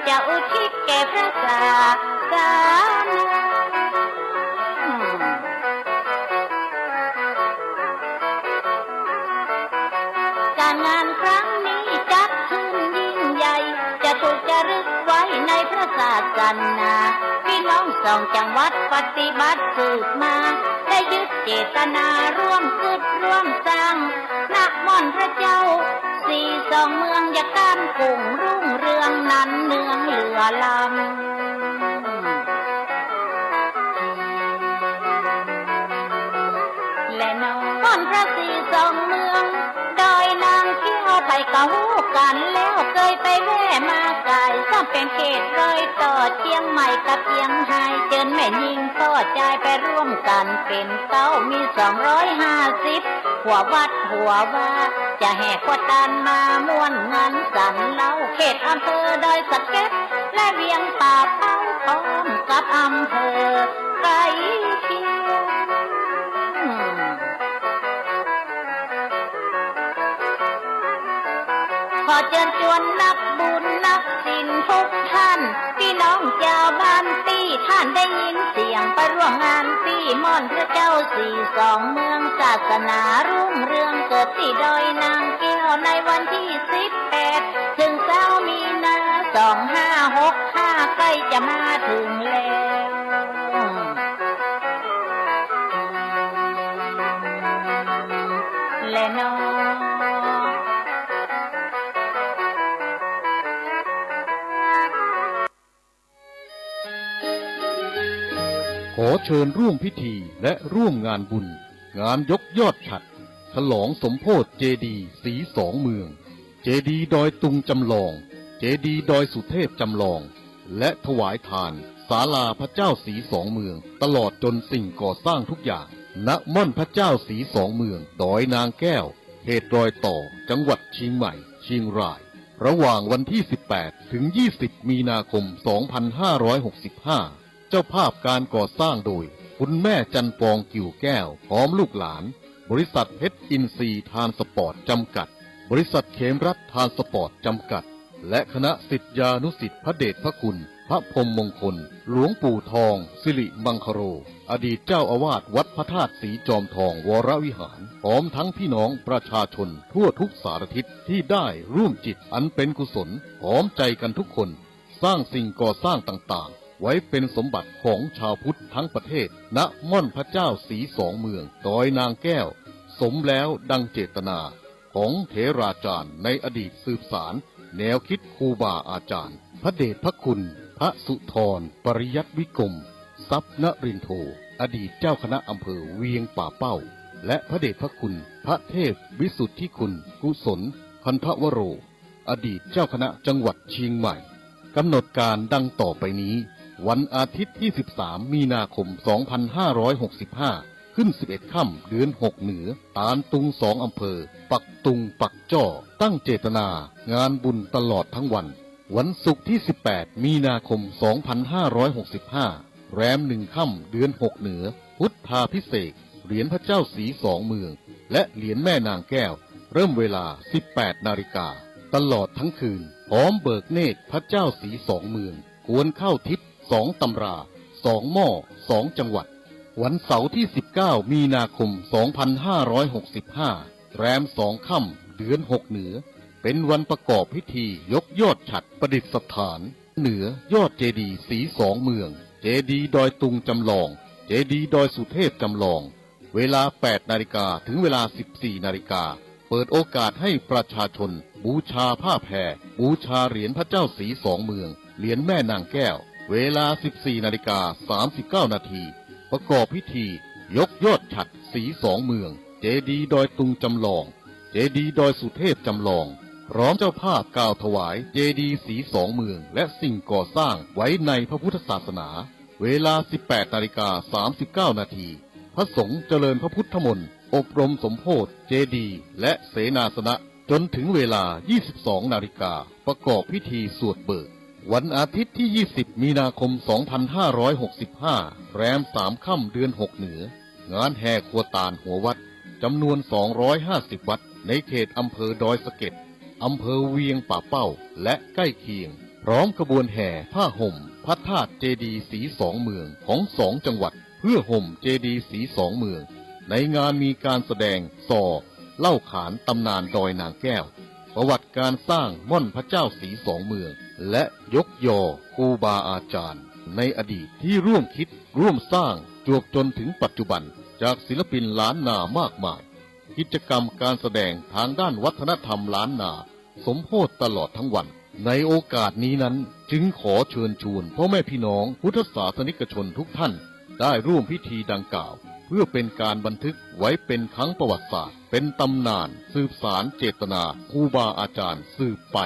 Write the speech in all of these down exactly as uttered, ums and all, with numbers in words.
จะอุทิศแก่พระศาสนา การงานครั้งนี้จัดขึ้นยิ่งใหญ่ จะถูกจารึกไว้ในพระศาสนา พี่น้องสองจังหวัดปฏิบัติสืบมา ได้ยึดเจตนาร่วมกึ๊ดร่วมสร้าง ณ ม่อนพระเจ้า สีสองเมือง อย่าก้านกุ้งรุ่งเรือง นันเนืองเหลือล้ำ และนอ ม่อนพระสีสองเมือง ดอยนางแก้ว ใผก็ฮู้กั๋นแล้ว เกยไปแว่มาก๋าย ซ้ำเป๋นเขตรอยต่อเจียงใหม่กับเจียงฮาย เจิญแม่ญิงป้อจายไปร่วมกั๋นเป๋นเก๊า มีสองร้อยห้าสิบ หัววัดหัววา จะแห่ขั่วตานมาม่วนงานสันเล้า เขตอำเภอดอยสะเก็ด และเวียงป่าเป้า พร้อมกับอำเภอใก้เคียง ขอเจิญจวนนักบุญนักศีลทุกท่าน พี่น้องจาวบ้านตี้ ต้านได้ยินเสียงไปร่วมงานตี้ม่อนพระเจ้าสีสองเมือง ศาสนารุ่งเรืองเกิดตี้ดอยนางแก้ว ในวันตี้สิบแปด เถิงซาวมีนา สองห้าหกห้า ใก้จะมาเถิงแล้ว และนอ ขอเชิญร่วมพิธีและร่วมงานบุญ งานยกยอดฉัตร ฉลองสมโภชเจดีย์สีสองเมือง เจดีย์ดอยตุงจำลอง เจดีย์ดอยสุเทพจำลอง และถวายทานศาลาพระเจ้าสีสองเมือง ตลอดจนสิ่งก่อสร้างทุกอย่าง ณ ม่อนพระเจ้าสีสองเมือง ดอยนางแก้ว เขตรอยต่อ จังหวัดเชียงใหม่ เชียงราย ระหว่างวันตี้สิบแปด เถิงยี่สิบ มีนาคม สองพันห้าร้อยหกสิบห้า เจ้าภาพการก่อสร้างโดย คุณแม่จันทร์ปอง กิ่วแก้ว พร้อมลูกหลาน บริษัทเพชรอินทรีย์ทรานสปอร์ตจำกัด บริษัทเขมรัตน์ทรานสปอร์ตจำกัด และคณะศิษยานุศิษย์พระเดชพระคุณ พระพรหมมงคล หลวงปู่ทอง สิริมังคโร อดีตเจ้าอาวาสวัดพระธาตุสีจอมทอง วรวิหาร พร้อมทั้งพี่น้องประชาชนทั่วทุกสารทิศ ตี้ได้ร่วมจิตอันเป๋นกุศล พร้อมใจ๋กั๋นทุกคน สร้างสิ่งก่อสร้างต่างๆ ไว้เป๋นสมบัติของชาวพุทธทั้งประเทศ ณ ม่อนพระเจ้าสีสองเมือง ดอยนางแก้ว สมแล้วดังเจตนาของเถราจารย์ในอดีต สืบสานแนวคิดครูบาอาจารย์ พระเดชพระคุณ พระสุธร ปริยัติวิกรม ทรัพย์นรินโท อดีตเจ้าคณะอำเภอเวียงป่าเป้า และพระเดชพระคุณ พระเทพวิสุทธิคุณ กุศล พันธวโร อดีตเจ้าคณะจังหวัดเชียงใหม่ กำหนดการดังต่อไปนี้ วันอาทิตย์ตี้สิบสาม มีนาคม สองพันห้าร้อยหกสิบห้า ขึ้นสิบเอ็ดค่ำ เดือนหกเหนือ ตานตุงสองอำเภอ ปักตุง ปักจ้อ ตั้งเจตนางานบุญตลอดทั้งวัน วันศุกร์ตี้สิบแปด มีนาคม สองพันห้าร้อยหกสิบห้า แรมหนึ่งค่ำ เดือนหกเหนือ พุทธาภิเษก เหรียญพระเจ้าสีสองเมือง และเหรียญแม่นางแก้ว เริ่มเวลา สิบแปดนาฬิกา ตลอดทั้งคืน พร้อมเบิกเนตรพระเจ้าสีสองเมือง ควรเข้าทิพย์สองตำรา สองหม้อ สองจังหวัด วันเสาร์ตี้สิบเก้า มีนาคม สองพันห้าร้อยหกสิบห้า แรมสองค่ำ เดือนหกเหนือ เป๋นวันประกอบพิธียกยอดฉัตรประดิษฐาน เหนือยอดเจดีย์สีสองเมือง เจดีย์ดอยตุงจำลอง เจดีย์ดอยสุเทพจำลอง เวลา แปดนาฬิกา เถิงเวลา สิบสี่นาฬิกา เปิดโอกาสให้ประชาชนบูชาผ้าแพร บูชาเหรียญพระเจ้าสีสองเมือง เหรียญแม่นางแก้ว เวลา สิบสี่นาฬิกา สามสิบเก้านาที ประกอบพิธียกยอดฉัตรสีสองเมือง เจดีย์ดอยตุงจำลอง เจดีย์ดอยสุเทพจำลอง พร้อมเจ้าภาพกล่าวถวายเจดีย์สีสองเมือง และสิ่งก่อสร้างไว้ในพระพุทธศาสนา เวลา สิบแปดนาฬิกา สามสิบเก้านาที พระสงฆ์เจริญพระพุทธมนต์ อบรมสมโภชเจดีย์ และเสนาสนะ จนถึงเวลา ยี่สิบสองนาฬิกา ประกอบพิธีสวดเบิก วันอาทิตย์ตี้ยี่สิบ มีนาคม สองพันห้าร้อยหกสิบห้า แรมสามค่ำ เดือนหกเหนือ งานแห่ขั่วตานหัววัด จำนวน สองร้อยห้าสิบวัตต์ ในเขตอำเภอดอยสะเก็ด อำเภอเวียงป่าเป้า และใก้เคียง พร้อมขบวนแห่ผ้าห่มพระธาตุเจดีย์ศรีสองเมืองของสองจังหวัด เพื่อห่มเจดีย์ศรีสองเมือง ในงานมีการแสดงส่อเล่าขานตำนานดอยนางแก้ว ประวัติการสร้างม่อนพระเจ้าศรีสองเมือง และยกยอครูบาอาจารย์ในอดีตที่ร่วมคิดร่วมสร้างจวบจนถึงปัจจุบัน จากศิลปินล้านนามากมาย กิจกรรมการแสดงทางด้านวัฒนธรรมล้านนา สมโภชตลอดทั้งวัน ในโอกาสนี้นั้น จึงขอเชิญชวนพ่อแม่พี่น้องพุทธศาสนิกชนทุกท่าน ได้ร่วมพิธีดังกล่าว เพื่อเป็นการบันทึกไว้เป็นครั้งประวัติศาสตร์ เป็นตำนานสืบสานเจตนาครูบาอาจารย์สืบไป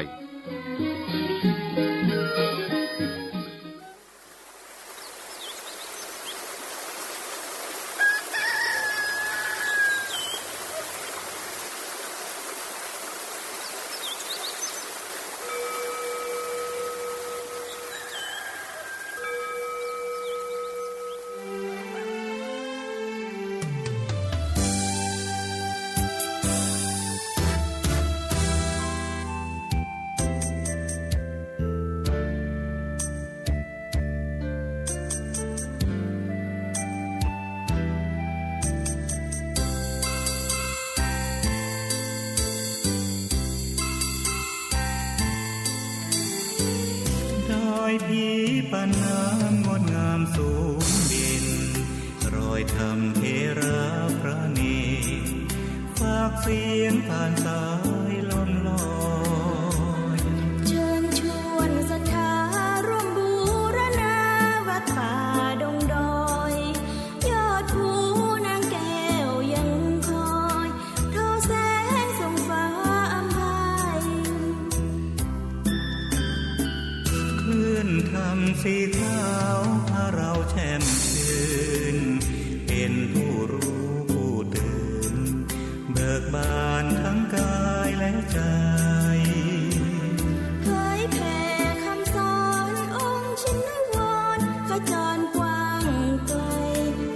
ดอยผีปะน้ำงดงามสูงเด่น รอยธรรมเถระพระเณร ฝากเสียงผ่านสายลมลอย เชิญชวนศรัทธาร่วมบูรณาวัดป่าดงดอย ยอดภูนางแก้วยังคอย ทอแสงส่องฟ้าอำไพ คลื่นธรรมสีขาวพาเราแช่มชื่น เป็นผู้รู้ผู้ตื่น เบิกบานทั้งกายและใจ เผยแผ่คำสอนองค์ชินวร ขจรกว้างไกล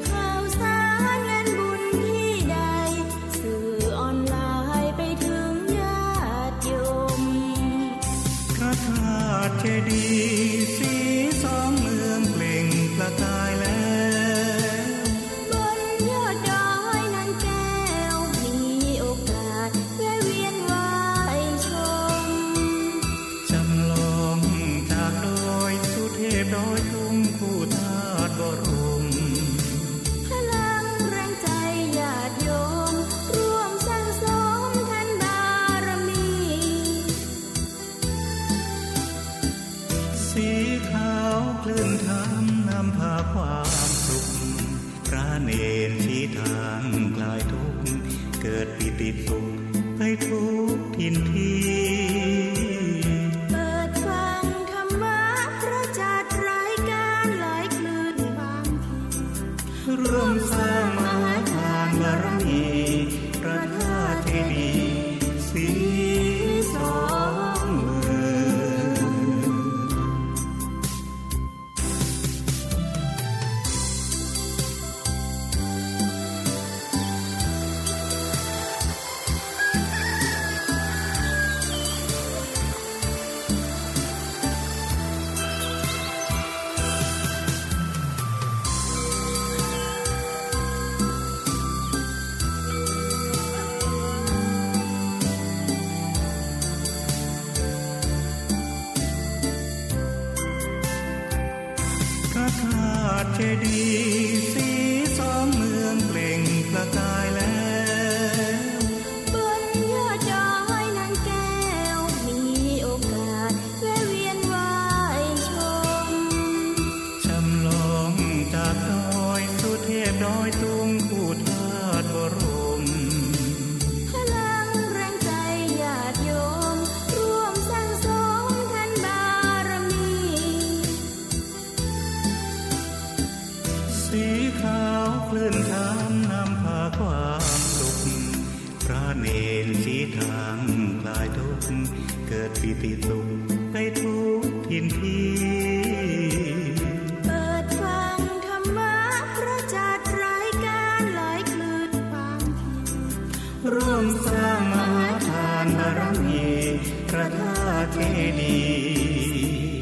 ข่าวสารงานบุญที่ใด สื่อออนไลน์ไปถึงญาติโยม พระธาตุเจดีย์ศรีสองเมืองเปล่งประกายแล้ว บนยอดดอยนางแก้ว มีโอกาสแวะเวียนไหว้ชม จำลองจากดอยสุเทพดอยตุงคู่ธาตุบรม พลังแรงใจญาติโยม ร่วมสั่งสมทานบารมี สีขาวคลื่นธรรมนำพาความสุข พระเณรชี้ทางคลายทุกข์ เกิดปีติสุขไปทุกถิ่นที่ เปิดฟังธรรมะพระจัดรายการหลายคลื่นบางที ร่วมสร้างมหาทานบารมี พระธาตุเจดีย์ศรีสองเมือง พระธาตุเจดีย์ศรีสองเมืองเปล่งประกายแล้ว บนยอดดอยนางแก้ว มีโอกาสแวะเวียนไหว้ชม จำลองจากดอยสุเทพดอยตุงคู่ธาตุบรม พลังแรงใจญาติโยม ร่วมสั่งสมทานบารมี สีขาวคลื่นธรรมนำพาความสุข พระเณรชี้ทางคลายทุกข์ เกิดปีติสุขไปทุกถิ่นที่ เปิดฟังธรรมะพระจัดรายการหลายคลื่นบางที ร่วมสร้างมหาทานบารมี พระธาตุเจดีย์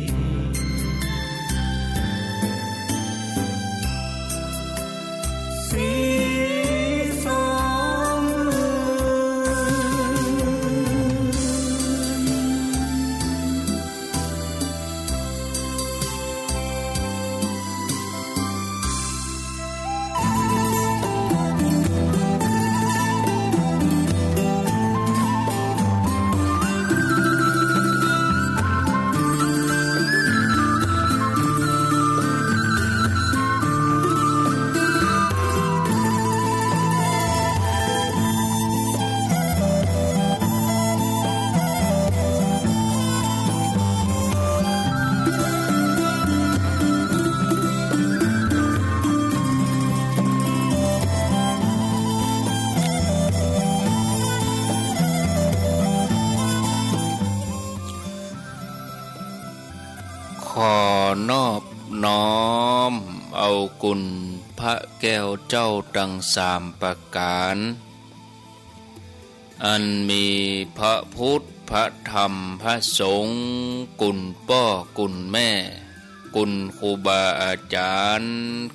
ขอนอบน้อมเอาคุณพระแก้วเจ้าตังสามประก๋าน อันมีพระพุทธ พระธรรม พระสงฆ์ คุณป้อ คุณแม่ คุณครูบาอาจ๋ารย์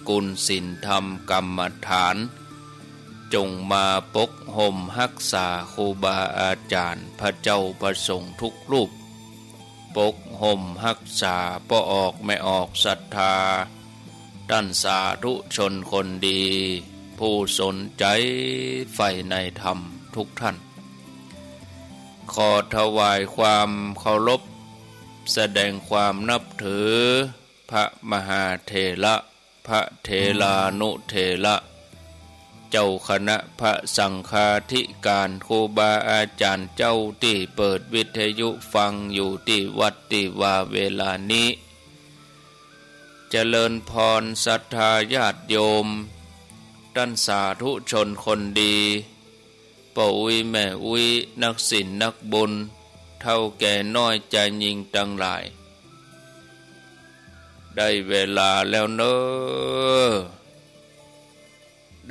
คุณศีลธรรมกรรมฐาน จงมาปกห่มฮักษาครูบาอาจ๋ารย์ พระเจ้าพระสงฆ์ทุกรูป ปกห่มฮักษาป้อออกแม่ออกศรัทธา ต้านสาธุชนคนดี ผู้สนใจ๋ใฝ่ในธรรมทุกท่าน ขอถวายความเคารพ แสดงความนับถือ พระมหาเถระ พระเถรานุเถระ เจ้าคณะพระสังฆาธิการ ครูบาอาจ๋ารย์เจ้าตี้เปิดวิทยุฟังอยู่ตี้วัดตี้วาเวลานี้ เจริญพรศรัทธาญาติโยม ต้านสาธุชนคนดี ป้ออุ๊ยแม่อุ๊ย นักศีลนักบุญ เฒ่าแก่น้อยจายญิงตังหลาย ได้เวลาแล้วเน่อ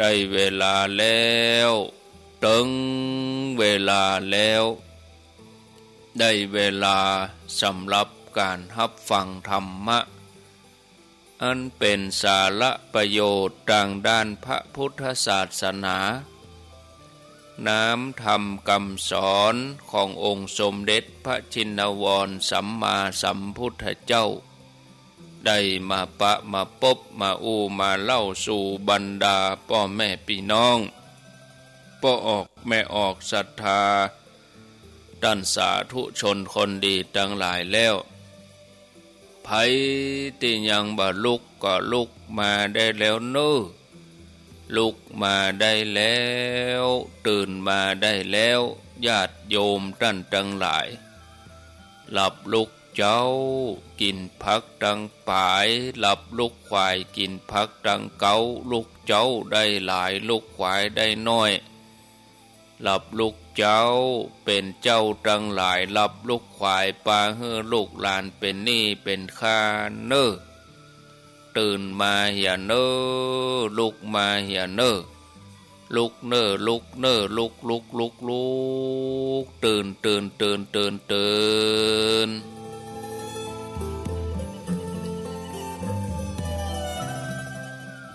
ได้เวลาแล้ว เถิงเวลาแล้ว ได้เวลาสำหรับก๋านฮับฟังธรรมะ อันเป๋นสาระประโยชน์ตางด้านพระพุทธศาสนา น้ำธรรมกำสอนขององค์สมเด็จพระชินวรสัมมาสัมพุทธเจ้า ได้มาปะมาปบมาอู้มาเล่าสู่บรรดาป้อแม่ปี้น้อง ป้อออกแม่ออกศรัทธา ต้านสาธุชนคนดีตังหลายแล้ว ใผตี้ยังบ่ลุกก็ลุกมาได้แล้วเน่อ ลุกมาได้แล้ว ตื่นมาได้แล้ว ญาติโยมต้านตังหลาย หลับลุกเจ๊า กิ๋นผักตังป๋าย หลับลุกขวาย กิ๋นผักตังเก๊า ลุกเจ๊าได้หลาย ลุกขวายได้น้อย หลับลุกเจ๊า เป๋นเจ้าตังหลาย หลับลุกขวาย ปาหื้อลูกหลานเป๋นหนี้เป๋นค่าเน่อ ตื่นมาเหียเน่อ ลุกมาเหียเน่อ ลุกเน่อ ลุกเน่อ ลุก ลุก ลุก ลุก ตื่น ตื่น ตื่น ตื่น ตื่น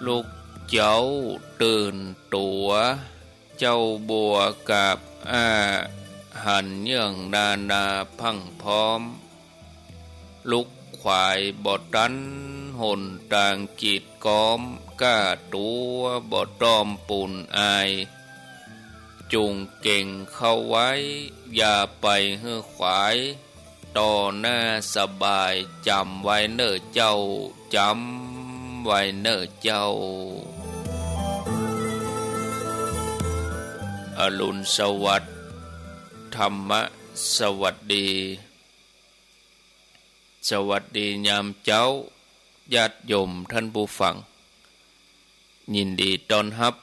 ลุกเจ๊า ตื่นตั๋ว เจ๊าบัวกาบอ้า หันเยื่องนานาพรั่งพร้อม ลุกขวายบ่ตัน หนตางกีดก๊อม ก้าตั๋วบ่ต้อมปูนอาย จุ่งเก๋งเข้าไว้ อย่าไปหื้อขวาย ต่อหน้าสบาย จ๋ำไว้เน่อเจ้า จ๋ำไว้เน่อเจ้า อรุณสวัสดิ์ ธรรมะสวัสดี สวัสดียามเจ๊า ญาติโยมต้านผู้ฟัง ยินดีต้อนฮับ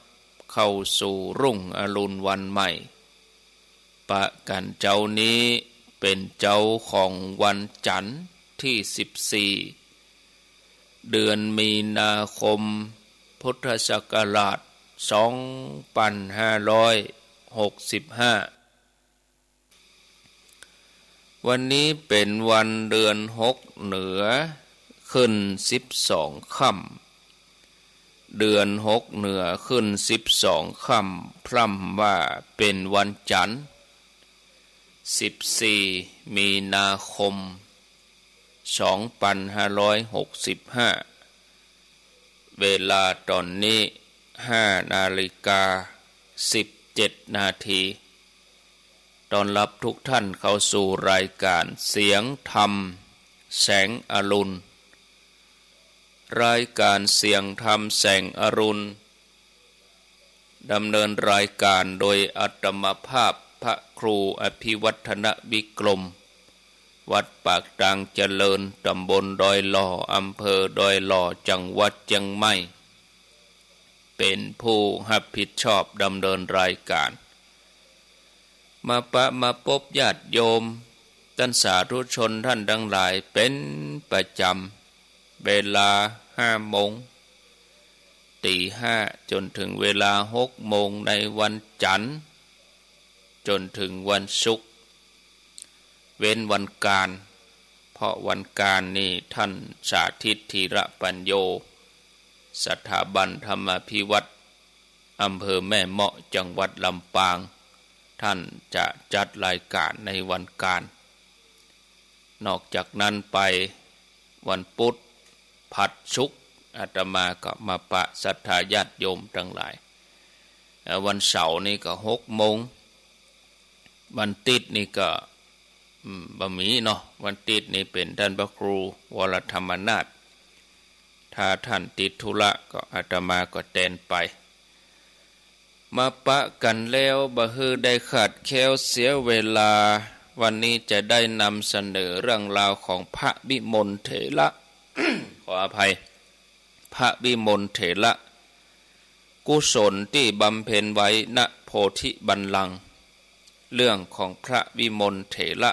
เข้าสู่รุ่งอรุณวันใหม่ ปะกั๋นเจ๊านี้เป๋นเจ๊าของวันจั๋นทร์ตี้สิบสี่ เดือนมีนาคม พุทธศักราช สองปันห้าร้อยหกสิบห้า วันนี้เป๋นวันเดือนหกเหนือขึ้นสิบสองค่ำ เดือนหกเหนือขึ้นสิบสองค่ำ พร่ำว่าเป๋นวันจั๋นทร์ สิบสี่ มีนาคม สองปันห้าร้อยหกสิบห้า เวลาต๋อนนี้ ห้านาฬิกา สิบเจ็ดนาที ต้อนฮับทุกท่านเข้าสู่รายก๋านเสียงธรรมแสงอรุณ รายก๋านเสียงธรรมแสงอรุณ ดำเนินรายก๋านโดยอาตมาภาพพระครูอภิวัฒนวิกรม วัดปากตางเจริญ ต๋ำบลดอยหล่อ อำเภอดอยหล่อ จังหวัดเจียงใหม่ เป๋นผู้ฮับผิดชอบดำเนินรายก๋าน มาปะมาปบญาติโยม ต้านสาธุชนต้านตังหลายเป๋นประจ๋ เวลาห้าโมง ตี๋ห้า จ๋นเถิงเวลาหกโมงในวันจั๋นทร์ จ๋นเถิงวันศุกร์ เว้นวันก๋าน เพราะวันก๋านนี่ต้านสาธิต ธีระปัญโญ สถาบันธรรมาภิวัฒน์ อำเภอแม่เมาะ จังหวัดลำปาง ต้านจะจัดรายก๋านในวันก๋าน นอกจากนั้นไป วันปุ๊ด ผัด ศุกร์ อาตมาก็มาปะศรัทธาญาติโยมตังหลาย เอ่อ วันเสาร์นี่ก็หกโมง วันติ๊ดนี่ก็ อืม บ่มีเนาะ วันติ๊ดนี่เป๋นต้านพระครูวรธรรมนาถ ถ้าต้านติดธุระก็อาตมาก็แตนไป มาปะกั๋นแล้วบ่หื้อได้ขาดแคลนเสียเวลา วันนี้จะได้นำเสนอเรื่องราวของพระวิมลเถระ ขออภัย พระวิมลเถระ กุศลตี้บำเพ็ญไว้ ณ โพธิบัลลังก์ เรื่องของพระวิมลเถระ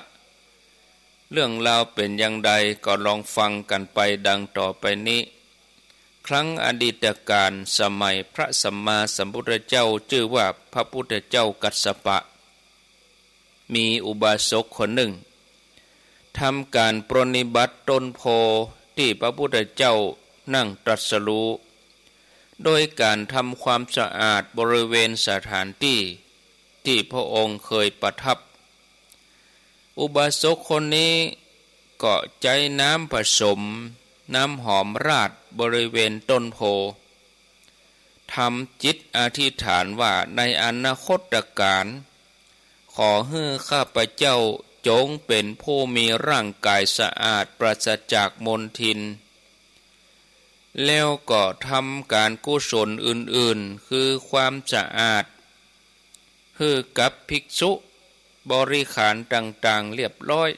เรื่องราวเป๋นอย่างใดก็ลองฟังกั๋นไปดังต่อไปนี้ ครั้งอดีตกาลสมัยพระสัมมาสัมพุทธเจ้าจื้อว่าพระพุทธเจ้ากัสสปะ มีอุบาสกคนนึ่ง ทำก๋านปรนนิบัติต้นโพธิ์ตี้พระพุทธเจ้านั่งตรัสรู้ โดยก๋านทำความสะอาดบริเวณสถานตี้ตี้พระองค์เกยประทับ อุบาสกคนนี้ก็ใจ๊น้ำผสมน้ำหอมราดบริเวณต้นโพธิ์ ทำจิตอธิษฐานว่า ในอนาคตกาล ขอหื้อข้าพเจ้าจงเป๋นผู้มีร่างก๋ายสะอาดปราศจากมลทิน แล้วก็ทำก๋านกุศลอื่นๆ คือความสะอาด หื้อกับภิกษุบริขารต่างๆ เรียบร้อย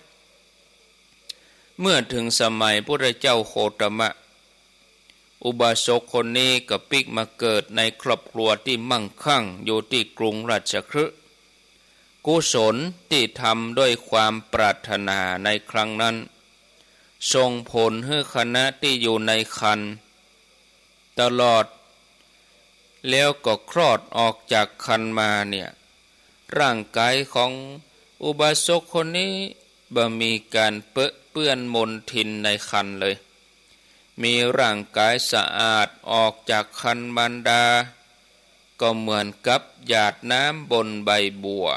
เมื่อเถิงสมัยพุทธเจ้าโคตมะ อุบาสกคนนี้ก็ปิ๊กมาเกิดในครอบครัวตี้มั่งคั่งอยู่ตี้กรุงราชคฤห์ กุศลตี้ทำด้วยความปรารถนาในครั้งนั้น ส่งผลหื้อคณะตี้อยู่ในครรภ์ ตลอด แล้วก็คลอดออกจากครรภ์มาเนี่ย ร่างก๋ายของอุบาสกคนนี้บ่มีก๋านเปอะเปื้อนมลทินในครรภ์เลย มีร่างก๋ายสะอาดออกจากครรภ์มารดา ก็เหมือนกับหยาดน้ำบนใบบัว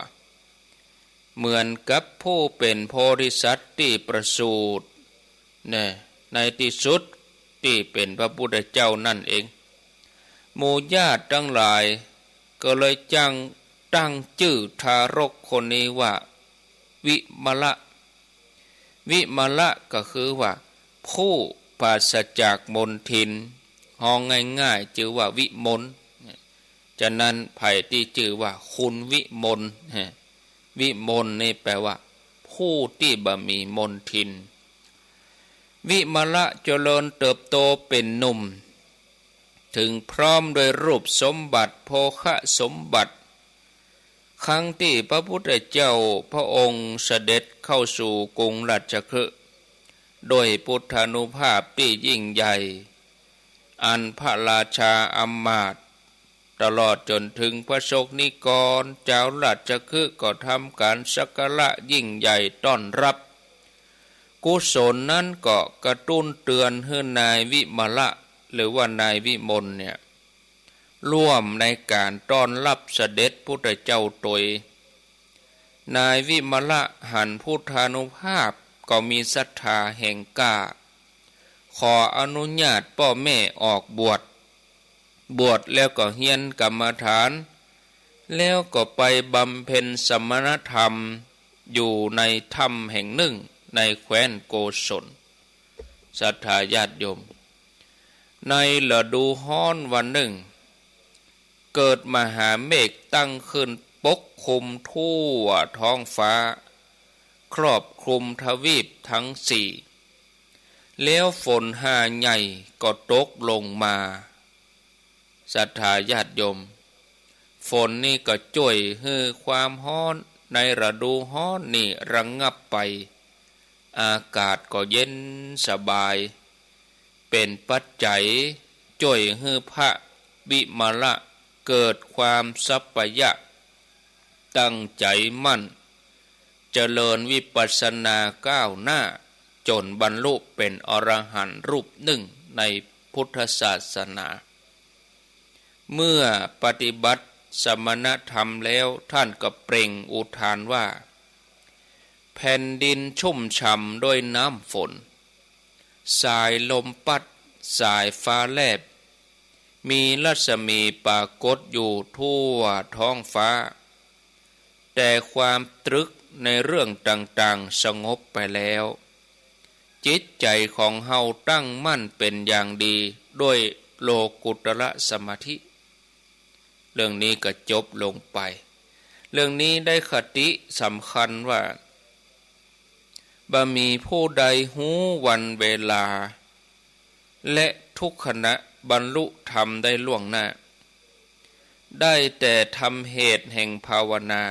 เหมือนกับผู้เป๋นโพธิสัตว์ตี้ประสูติ แน่ ในตี้สุดตี้เป๋นพระพุทธเจ้านั่นเอง หมู่ญาติตังหลายก็เลยจั้ง ตั้งจื้อทารกคนนี้ว่า วิมละ วิมละก็คือว่า ผู้ปราศจากมลทิน ฮ้องง่ายๆ จื้อว่าวิมล ฉะนั้นใผตี้จื้อว่าคุณวิมล วิมลนี่แปลว่า ผู้ตี้บ่มีมลทิน วิมละเจริญเติบโตเป๋นหนุ่ม เถิงพร้อมด้วยรูปสมบัติ โภคสมบัติ ครั้งตี้พระพุทธเจ้าพระองค์เสด็จเข้าสู่กรุงราชคฤห์ ด้วยพุทธานุภาพตี้ยิ่งใหญ่ อันพระราชาอำมาตย์ ตลอดจ๋นเถิงพระสงฆ์นิกร จาวราชคฤห์ก็ทำก๋านสักการะยิ่งใหญ่ต้อนรับ กุศลนั้นก็กระตุ้นเตือนหื้อนายวิมละ หรือว่านายวิมลเนี่ย ร่วมในก๋านต้อนรับเสด็จพุทธเจ้าตวย นายวิมละหันพุทธานุภาพก็มีศรัทธาแห่งกล้า ขออนุญาตป้อแม่ออกบวช บวชแล้วก็เฮียนกรรมฐาน แล้วก็ไปบำเพ็ญสมณธรรมอยู่ในถ้ำแห่งนึ่งในแคว้นโกศล ศรัทธาญาติโยม ในฤดูฮ้อนวันนึ่ง เกิดมหาเมฆตั้งขึ้นปกคลุมทั่วท้องฟ้า ครอบคลุมทวีปทั้งสี่ แล้วฝนหาใหญ่ก็ตกลงมา ศรัทธาญาติโยม ฝนนี่ก็จ้วยหื้อความฮ้อนในฤดูฮ้อนนี่ระงับไป อากาศก็เย็นสบาย เป๋นปัจจัยจ้วยหื้อพระวิมละเกิดความสัปปะยะ ตั้งใจ๋มั่น เจริญวิปัสสนาก้าวหน้า จ๋นบรรลุเป๋นอรหันต์รูปนึ่งในพุทธศาสนา เมื่อปฏิบัติสมณธรรมแล้ว ท่านก็เปล่งอุทานว่า แผ่นดินชุ่มฉ่ำด้วยน้ำฝน สายลมปั๊ด สายฟ้าแลบ มีรัศมีปรากฏอยู่ทั่วท้องฟ้า แต่ความตรึกในเรื่องต่างๆ สงบไปแล้ว จิตใจ๋ของเฮาตั้งมั่นเป๋นอย่างดีด้วยโลกุตตรสมาธิ เรื่องนี้ก็จบลงไป เรื่องนี้ได้คติสำคัญว่า บ่มีผู้ใดฮู้วันเวลา และทุกขณะบรรลุธรรมได้ล่วงหน้า ได้แต่ทำเหตุแห่งภาวนา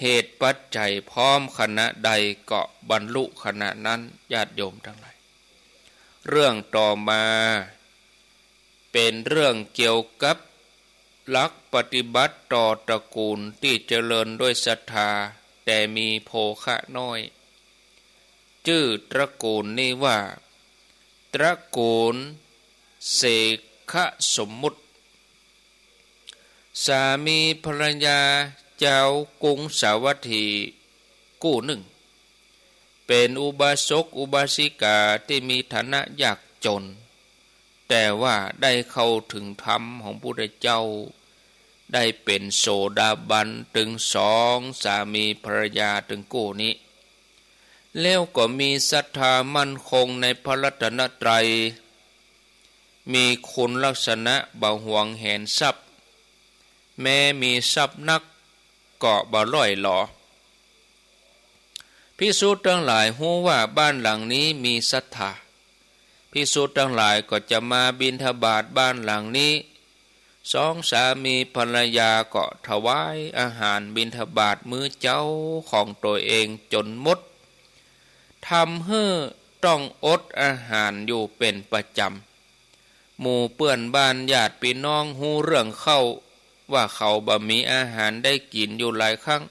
เหตุปัจจัยพร้อมขณะใดก็บรรลุขณะนั้น ญาติโยมทั้งหลาย เรื่องต่อมา เป๋นเรื่องเกี่ยวกับหลักปฏิบัติต่อตระกูลตี้เจริญด้วยศรัทธา แต่มีโภคะน้อย จื้อตระกูลนี้ว่า ตระกูลเสขสมมุติ สามีภรรยาจาวกรุงสาวัตถีกู้นึ่ง เป๋นอุบาสกอุบาสิกาตี้มีฐานะยากจ๋น แต่ว่าได้เข้าเถิงธรรมของพุทธเจ้า ได้เป๋นโสดาบันตึงสองสามีภรรยาตึงกู้นี้ แล้วก็มีศรัทธามั่นคงในพระรัตนตรัย มีคุณลักษณะบ่หวงแหนทรัพย์ แม้มีทรัพย์นักก็บ่ร่อยหรอ ภิกษุตังหลายฮู้ว่าบ้านหลังนี้มีศรัทธา ภิกษุตังหลายก็จะมาบิณฑบาตบ้านหลังนี้ สองสามีภรรยาก็ถวายอาหารบิณฑบาตมื้อเจ๊าของตั๋วเองจ๋นหมด ทำหื้อต้องอดอาหารอยู่เป๋นประจ๋ำ หมู่เปื้อนบ้านญาติปี้น้องฮู้เรื่องเข้า ว่าเขาบ่มีอาหารได้กิ๋นอยู่หลายครั้ง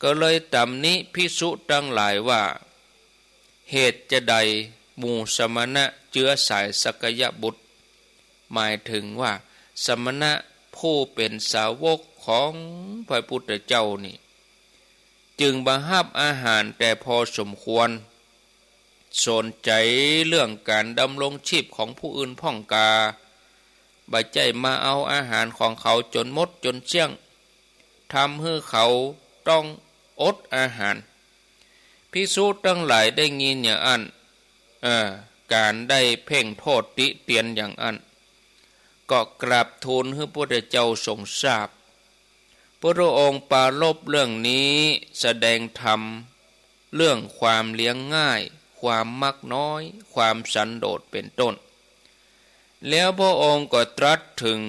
ก็เลยตำหนิภิกษุตังหลายว่า เหตุจะใดหมู่สมณะเจื๊อสายสักยบุตร หมายเถิงว่าสมณะผู้เป๋นสาวกของพระพุทธเจ้านี้ จึงบ่ฮับอาหารแต่พอสมควร สนใจ๋เรื่องก๋านดำรงชีพของผู้อื่นพ่องกา บ่ใจ้มาเอาอาหารของเขาจ๋นหมดจ๋นเสี้ยง ทำหื้อเขาต้องอดอาหาร ภิกษุตังหลายได้ยินอย่างอั้น เออ ก๋านได้เพ่งโต้ษติเตียนอย่างอั้น ก็กราบทูลหื้อพุทธเจ้าทรงทราบ พุทธองค์ปรารภเรื่องนี้ แสดงธรรมเรื่องความเลี้ยงง่าย ความมักน้อย ความสันโดษเป๋นต้น แล้วพระองค์ก็ตรัสเถิง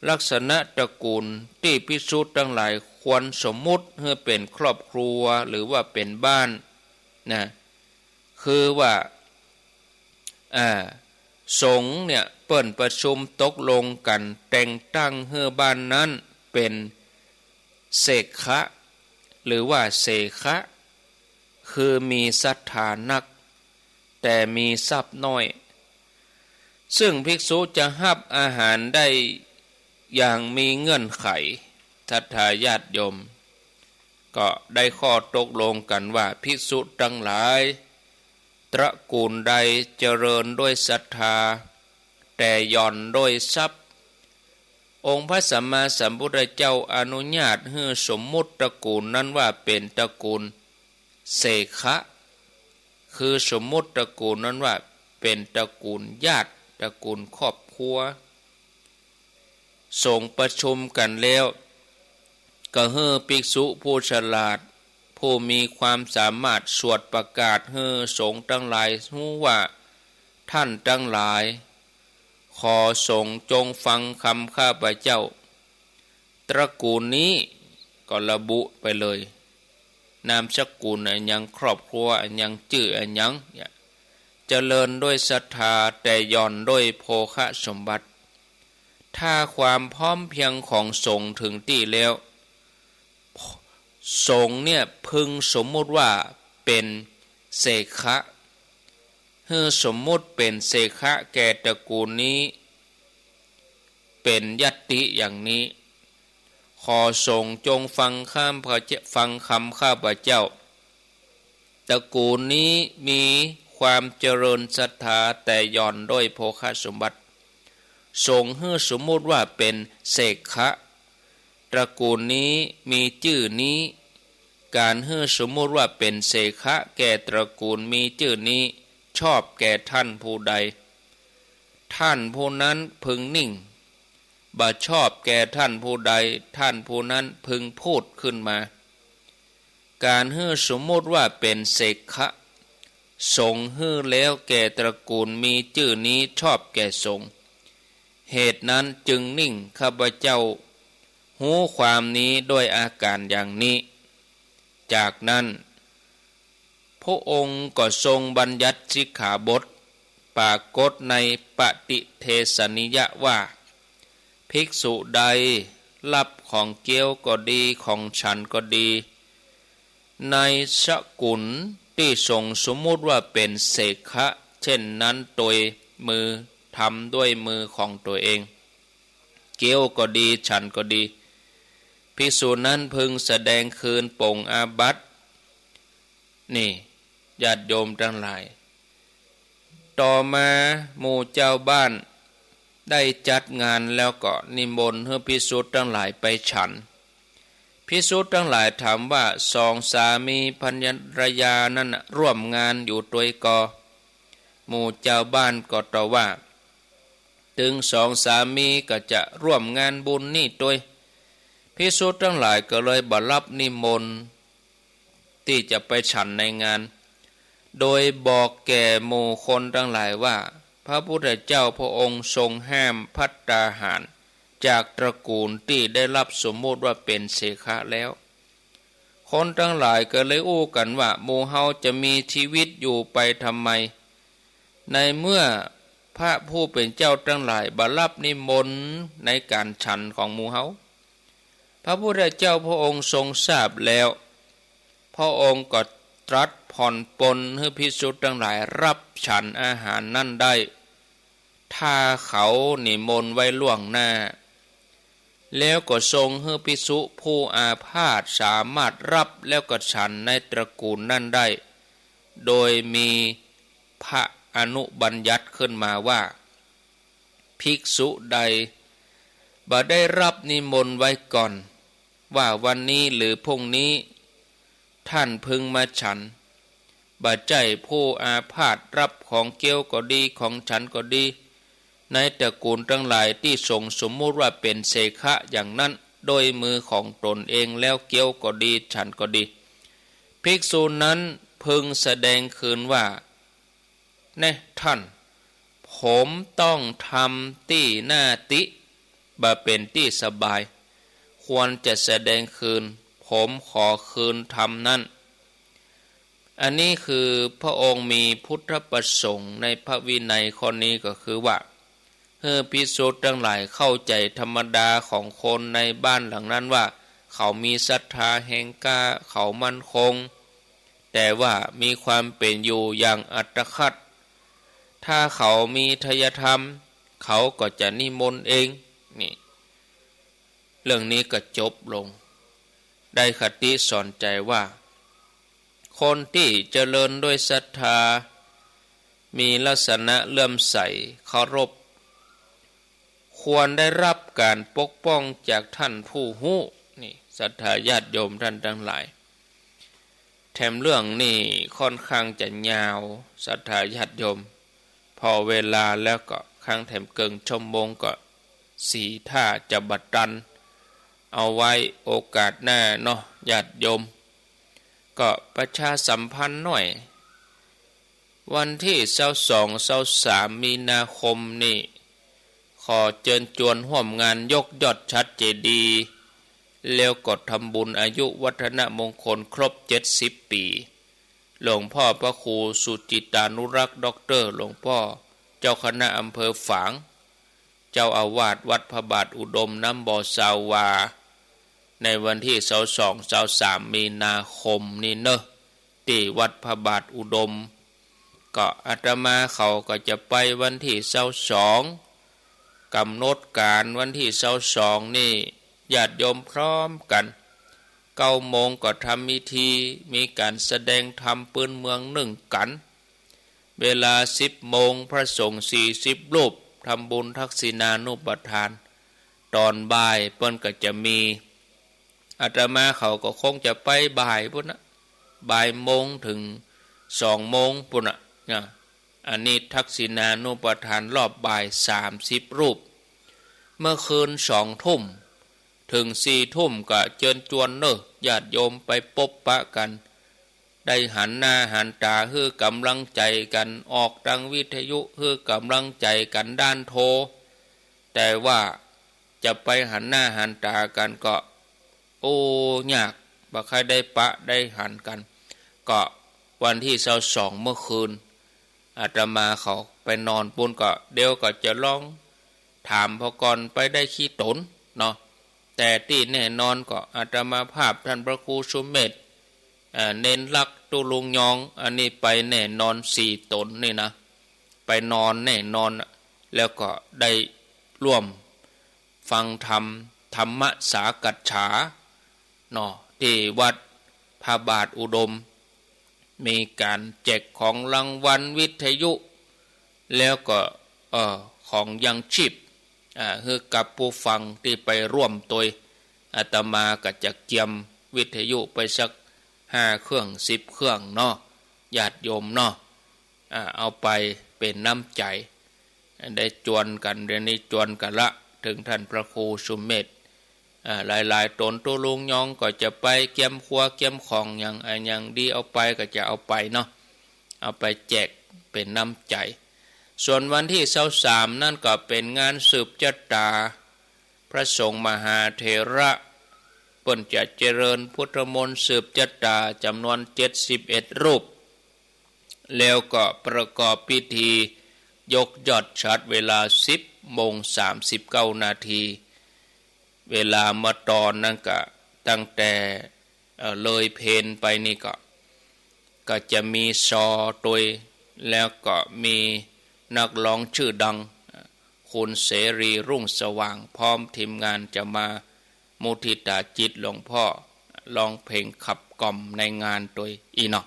ลักษณะตระกูลตี้ภิกษุตังหลายควรสมมุติหื้อเป๋นครอบครัวหรือว่าเป๋นบ้านนะ คือว่า อ่า สงฆ์เนี่ยเปิ้นประชุมตกลงกั๋นแต่งตั้งหื้อบ้านนั้นเป๋นเสขะ หรือว่าเสขะ คือมีศรัทธานัก แต่มีทรัพย์น้อย ซึ่งภิกษุจะฮับอาหารได้อย่างมีเงื่อนไข ศรัทธาญาติโยม ก็ได้ข้อตกลงกั๋นว่า ภิกษุตังหลาย ตระกูลใดเจริญด้วยศรัทธา แต่หย่อนด้วยทรัพย์ องค์พระสัมมาสัมพุทธเจ้าอนุญาตหื้อสมมุติตระกูลนั้นว่าเป๋นตระกูลเสขะ คือสมมุติตระกูลนั้นว่าเป๋นตระกูลญาติ ตระกูลครอบครัว สงฆ์ประชุมกั๋นแล้ว ก็หื้อภิกษุผู้ฉลาด ผู้มีความสามารถสวดประกาศหื้อสงฆ์ตังหลายฮู้ว่า ท่านตังหลาย ขอสงฆ์จงฟังคำข้าพเจ้า ตระกูลนี้ ก็ระบุไปเลย นามสกุลอะหยัง ครอบครัวอะหยัง จื้ออะหยัง เนี่ย เจริญด้วยศรัทธาแต่หย่อนด้วยโภคสมบัติ ถ้าความพร้อมเพียงของสงฆ์ถึงตี้แล้ว สงฆ์เนี่ยพึงสมมุติว่าเป๋นเสขะ หื้อสมมุติเป๋นเสขะแก่ตระกูลนี้ เป๋นยัตติอย่างนี้ ขอสงฆ์จงฟังข้าพเจ้า ฟังคำข้าพเจ้า ตระกูลนี้มีความเจริญศรัทธาแต่หย่อนด้วยโภคสมบัติ สงฆ์หื้อสมมุติว่าเป๋นเสขะ ตระกูลนี้มีจื้อนี้ ก๋านหื้อสมมุติว่าเป๋นเสขะแก่ตระกูลมีจื้อนี้ ชอบแก่ท่านผู้ใด ท่านผู้นั้นพึงนิ่ง บ่ชอบแก่ท่านผู้ใด ท่านผู้นั้นพึงพูดขึ้นมา ก๋านหื้อสมมุติว่าเป๋นเสขะ สงฆ์หื้อแล้วแก่ตระกูลมีจื้อนี้ชอบแก่สงฆ์ เหตุนั้นจึงนิ่ง ข้าพเจ้าฮู้ความนี้ด้วยอาก๋ารอย่างนี้ จากนั้น พระองค์ก็ทรงบัญญัติสิกขาบท ปรากฏในปฏิเทสนิยะว่า ภิกษุใดฮับของเก๊วก็ดี ของฉันก็ดี ในสกุลตี้สงฆ์สมมุติว่าเป๋นเสขะ เช่นนั้นโดยมือ ทำด้วยมือของตัวเอง เก๊วก็ดี ฉันก็ดี ภิกษุนั้นพึงแสดงคืนปลงอาบัติ นี่ ญาติโยมตังหลาย ต่อมาหมู่เจ้าบ้านได้จัดงานแล้วก็นิมนต์หื้อภิกษุตังหลายไปฉัน ภิกษุตังหลายถามว่า สองสามีภรรยานั้นน่ะร่วมงานอยู่ตวยก่อ หมู่เจ้าบ้านก็ตอบว่า ตึงสองสามีก็จะร่วมงานบุญนี้ตวย ภิกษุตังหลายก็เลยบ่ฮับนิมนต์ตี้จะไปฉันในงาน โดยบอกแก่หมู่คนตังหลายว่า พระพุทธเจ้าพระองค์ทรงห้ามภัตตาหารจากตระกูลตี้ได้ฮับสมมุติว่าเป๋นเสขะแล้ว คนตังหลายก็เลยอู้กั๋นว่า หมู่เฮาจะมีชีวิตอยู่ไปทำไม ในเมื่อพระผู้เป๋นเจ้าตังหลายบ่ฮับนิมนต์ในก๋านฉันของหมู่เฮา พระพุทธเจ้าพระองค์ทรงทราบแล้ว พระองค์ก็ตรัสผ่อนปรนหื้อภิกษุตังหลายฮับฉันอาหารนั้นได้ ถ้าเขานิมนต์ไว้ล่วงหน้า แล้วก็ทรงหื้อภิกษุผู้อาพาธสามารถฮับแล้วก็ฉันในตระกูลนั้นได้ โดยมีพระอนุบัญญัติขึ้นมาว่า ภิกษุใดบ่ได้ฮับนิมนต์ไว้ก่อน ว่าวันนี้หรือพรุ่งนี้ท่านพึงมาฉัน บ่ใจ้ผู้อาพาธฮับของเก๊วก็ดี ของฉันก็ดี ในตระกูลตังหลายตี้สงฆ์สมมุติว่าเป๋นเสขะอย่างนั้น โดยมือของตนเองแล้วเก๊วก็ดี ฉันก็ดี ภิกษุนั้นพึงแสดงคืนว่า แน่ท่าน ผมต้องทำตี้หน้าติ บ่เป๋นตี้สบาย ควรจะแสดงคืน ผมขอคืนธรรมนั้น อันนี้คือพระองค์มีพุทธประสงค์ในพระวินัยข้อนี้ก็คือว่า หื้อภิกษุตังหลายเข้าใจ๋ธรรมดาของคนในบ้านหลังนั้นว่า เขามีศรัทธาแฮงกล้า เขามั่นคง แต่ว่ามีความเป๋นอยู่อย่างอัตคัด ถ้าเขามีไทยธรรม เขาก็จะนิมนต์เอง นี่ เรื่องนี้ก็จบลง ได้คติสอนใจ๋ว่า คนตี้เจริญด้วยศรัทธา มีลักษณะเลื่อมใสเคารพ ควรได้ฮับก๋านปกป้องจากท่านผู้ฮู้ นี่ ศรัทธาญาติโยมท่านตังหลาย แถมเรื่องนี้ค่อนข้างจะยาว ศรัทธาญาติโยม ผ่อเวลาแล้วก็คังแถมเกิ่งชั่วโมงก็สีท่าจะบ่ตัน เอาไว้โอกาสหน้าเนาะญาติโยม ก็ประชาสัมพันธ์หน่อย วันตี้ซาวสอง ซาวสาม มีนาคมนี้ ขอเจิญจวนฮ่วมงานยกยอดฉัตรเจดีย์ แล้วก็ทำบุญอายุวัฒนมงคลครบเจ็ดสิบปี๋ หลวงพ่อพระครูสุจิตตานุรักษ์ ด็อกเตอร์ หลวงพ่อเจ้าคณะอำเภอฝาง เจ้าอาวาสวัดพระบาทอุดมน้ำบ่อซาววา ในวันตี้ซาวสอง ซาวสาม มีนาคมนี้เนาะ ตี้วัดพระบาทอุดม ก็อาตมาเขาก็จะไปวันตี้ซาวสอง ก๋ำหนดก๋านวันตี้ซาวสองนี่ ญาติโยมพร้อมกั๋น เก้าโมงก็ทำพิธี มีก๋านแสดงธรรมปื้นเมืองนึ่งกั๋น เวลาสิบโมง พระสงฆ์สี่สิบรูป ทำบุญทักษิณานุปทาน ต๋อนบ่ายเปิ้นก็จะมี อาตมาเขาก็คงจะไปบ่ายปู๊นนะ บ่ายโมงเถิงสองโมงปู๊นนะ นะ อันนี้ทักษิณานุปทานรอบบ่ายสามสิบรูป เมื่อคืนสองทุ่มเถิงสี่ทุ่มก็เจิญจวนเนาะ ญาติโยมไปปบปะกั๋น ได้หันหน้าหันต๋าหื้อก๋ำลังใจ๋กั๋น ออกตางวิทยุหื้อก๋ำลังใจ๋กั๋นด้านโทร แต่ว่าจะไปหันหน้าหันต๋ากั๋นก็ โอ้ ยาก บ่ใค่ได้ปะได้หันกั๋น ก็วันตี้ซาวสองเมื่อคืน อาตมาเขาไปนอนปู๊นก็ เดี๋ยวก็จะลองถามพ่อก่อนไปได้กี่ต๋นเนาะ แต่ตี้แน่นอนก็อาตมาภาพต้านพระครูสุเมธ เอ่อ เณรลักษณ์ ตุ๊ลุงยอง อันนี้ไปแน่นอนสี่ต๋นนี่นะ ไปนอนแน่นอน แล้วก็ได้ร่วมฟังธรรม ธรรมสากัจฉาเนาะ ตี้วัดพระบาทอุดม มีก๋านแจกของรางวัลวิทยุ แล้วก็ เอ่อ ของยังชีพ อ่า หื้อกับผู้ฟังตี้ไปร่วมตวย อาตมาก็จะเกียมวิทยุไปสักห้าเครื่องสิบเครื่องเนาะ ญาติโยมเนาะ อ่า เอาไปเป๋นน้ำใจ๋ ได้จวนกั๋น เดี๋ยวนี้จวนกั๋นละ เถิงต้านพระครูสุเมธ อ่า หลายๆ ต๋น ตุ๊ลุงยองก็จะไปเกียมครัวเกียมของอย่าง อะหยังดีเอาไปก็จะเอาไปเนาะ เอาไปแจกเป๋นน้ำใจ๋ ส่วนวันตี้ซาวสามนั้นก็เป๋นงานสืบจะต๋า พระสงฆ์มหาเถระ เปิ้นจะเจริญพุทธมนต์สืบจะต๋าจ๋ำนวนเจ็ดสิบเอ็ดรูป แล้วก็ประกอบพิธียกยอดฉัตรเวลาสิบโมงสามสิบเก้านาที เวลาเมื่อตอนนั้นก็ตั้งแต่ เอ่อ เลยเพลไปนี่ก็ ก็จะมีซอตวย แล้วก็มีนักร้องชื่อดัง คุณเสรี รุ่งสว่าง พร้อมทีมงานจะมามุทิตาจิตหลวงพ่อ ร้องเพลงขับกล่อมในงานตวยอี้เนาะ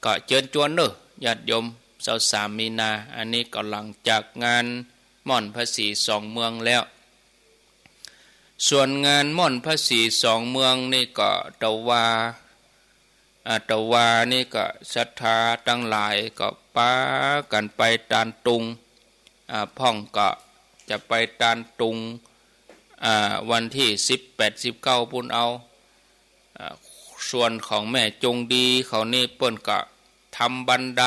ก็เจิญจวนเนาะ ญาติโยม ซาวสามมีนา อันนี้ก็หลังจากงานม่อนพระศรีสองเมืองแล้ว ส่วนงานม่อนพระศรีสองเมืองนี่ก็ตะวา อ่า ตะวานี่ก็ศรัทธาตังหลายก็ปากั๋นไปตานตุง อ่า พ่องก็จะไปตานตุง อ่า วันตี้สิบแปด สิบเก้าปู๊นเอา อ่า ส่วนของแม่จงดีเขานี่เปิ้นก็ทำบันได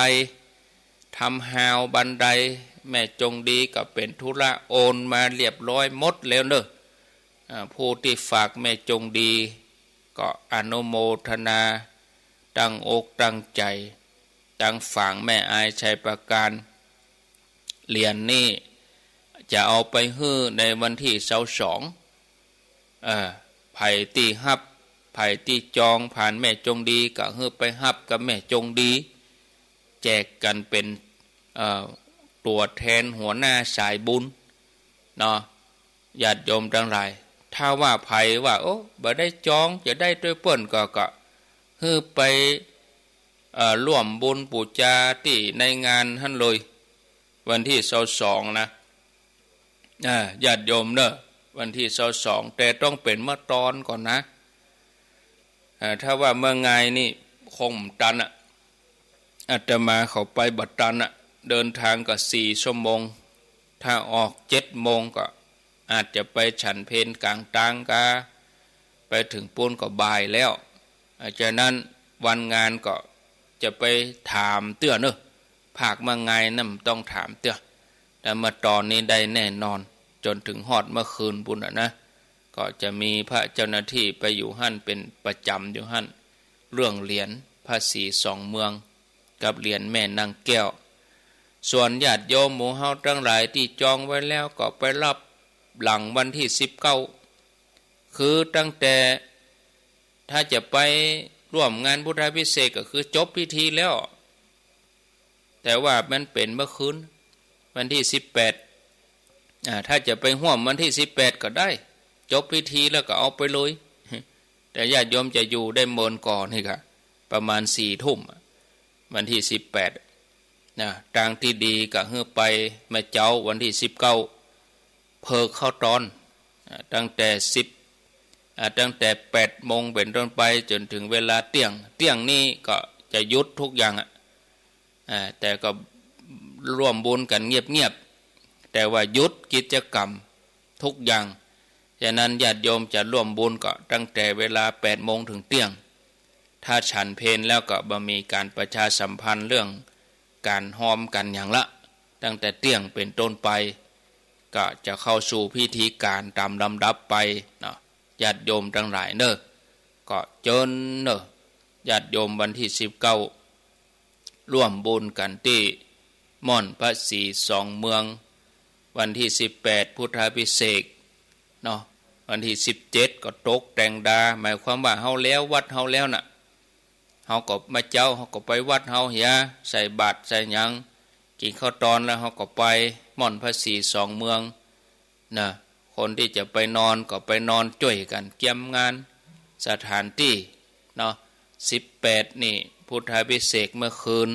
ทำฮาวบันได แม่จงดีก็เป๋นธุระโอนมาเรียบร้อยหมดแล้วเนาะ อ่า ผู้ตี้ฝากแม่จงดี ก็อนุโมทนาตั้งอกตั้งใจ๋ ตังฝางแม่อายชัยประการ เหรียญนี่จะเอาไปหื้อในวันตี้ซาวสอง เอ่อ ใผตี้ฮับ ใผตี้จองผ่านแม่จงดีก็หื้อไปฮับกับแม่จงดี แจกกั๋นเป๋น เอ่อ ตั๋วแทนหัวหน้าสายบุญเนาะ ญาติโยมตังหลาย ถ้าว่าใผว่า โอ้ บ่ได้จอง จะได้ตวยเปิ้นก็ ก็หื้อไป เอ่อ ร่วมบุญปู๋จาตี้ในงานหั้นเลย วันตี้ซาวสองนะ อ่า ญาติโยมเนาะ วันตี้ซาวสอง แต่ต้องเป๋นเมื่อตอนก่อนนะ อ่า ถ้าว่าเมื่องายนี่คงบ่ตันอะ อาตมาเขาไปบ่ตันอะ เดินทางก็สี่ชั่วโมง ถ้าออกเจ็ดโมงก็อาจจะไปฉันเพลก๋างตางกา ไปเถิงปู๊นก็บ่ายแล้ว อ่า ฉะนั้นวันงานก็จะไปถามเตื้อเนาะ ภาคเมื่องายนั้นบ่ต้องถามเตื้อ แต่เมื่อตอนนี้ได้แน่นอน จ๋นเถิงฮอดเมื่อคืนปู๊นน่ะนะ ก็จะมีพระเจ้าหน้าตี้ไปอยู่หั้นเป๋นประจ๋ำอยู่หั้น เรื่องเหรียญ พระศรีสองเมือง กับเหรียญแม่นางแก้ว ส่วนญาติโยมหมู่เฮาตังหลายตี้จองไว้แล้วก็ไปรับหลังวันตี้สิบเก้า คือตั้งแต่ ถ้าจะไปร่วมงานพุทธาภิเษกก็คือจบพิธีแล้ว แต่ว่ามันเป๋นเมื่อคืนวันตี้สิบแปด อ่า ถ้าจะไปฮ่วมวันตี้สิบแปดก็ได้ จบพิธีแล้วก็เอาไปเลย แต่ญาติโยมจะอยู่ได้เมินก่อนี่ก็ประมาณสี่ทุ่มอะ วันตี้สิบแปด นะ ตางตี้ดีก็หื้อไปแม่เจ๊าวันตี้สิบเก้า เผิกเข้าตอน อ่า ตั้งแต่สิบ อ่า ตั้งแต่แปดโมงเป๋นต้นไปจ๋นถึงเวลาเตี้ยง เตี้ยงนี่ก็จะหยุดทุกอย่างอะ อ่า แต่ก็ร่วมบุญกั๋นเงียบๆ แต่ว่าหยุดกิจกรรมทุกอย่าง ฉะนั้นญาติโยมจะร่วมบุญก็ตั้งแต่เวลาแปดโมงถึงเตี้ยง ถ้าฉันเพลแล้วก็บ่มีก๋านประชาสัมพันธ์เรื่องก๋านฮอมกั๋นหยังละ ตั้งแต่เตี้ยงเป๋นต้นไป ก็จะเข้าสู่พิธีก๋านต๋ามลำดับไปเนาะ ญาติโยมตังหลายเน่อ ก็เจิญเน่อ ญาติโยมวันตี้สิบเก้า ร่วมบุญกั๋นตี้ม่อนพระศรีสองเมือง วันตี้สิบแปดพุทธาภิเษกเนาะ วันตี้สิบเจ็ดก็ตกแต่งดา หมายความว่าเฮาแล้ววัดเฮาแล้วน่ะ เฮาก็มาเจ๊า เฮาก็ไปวัดเฮาเหีย ใส่บาตรใส่หยัง กิ๋นข้าวตอนแล้วเฮาก็ไปม่อนพระศรีสองเมือง นะ คนตี้จะไปนอนก็ไปนอนจ้วยกั๋นเกียมงานสถานตี้เนาะ สิบแปดนี่พุทธาภิเษกเมื่อคืน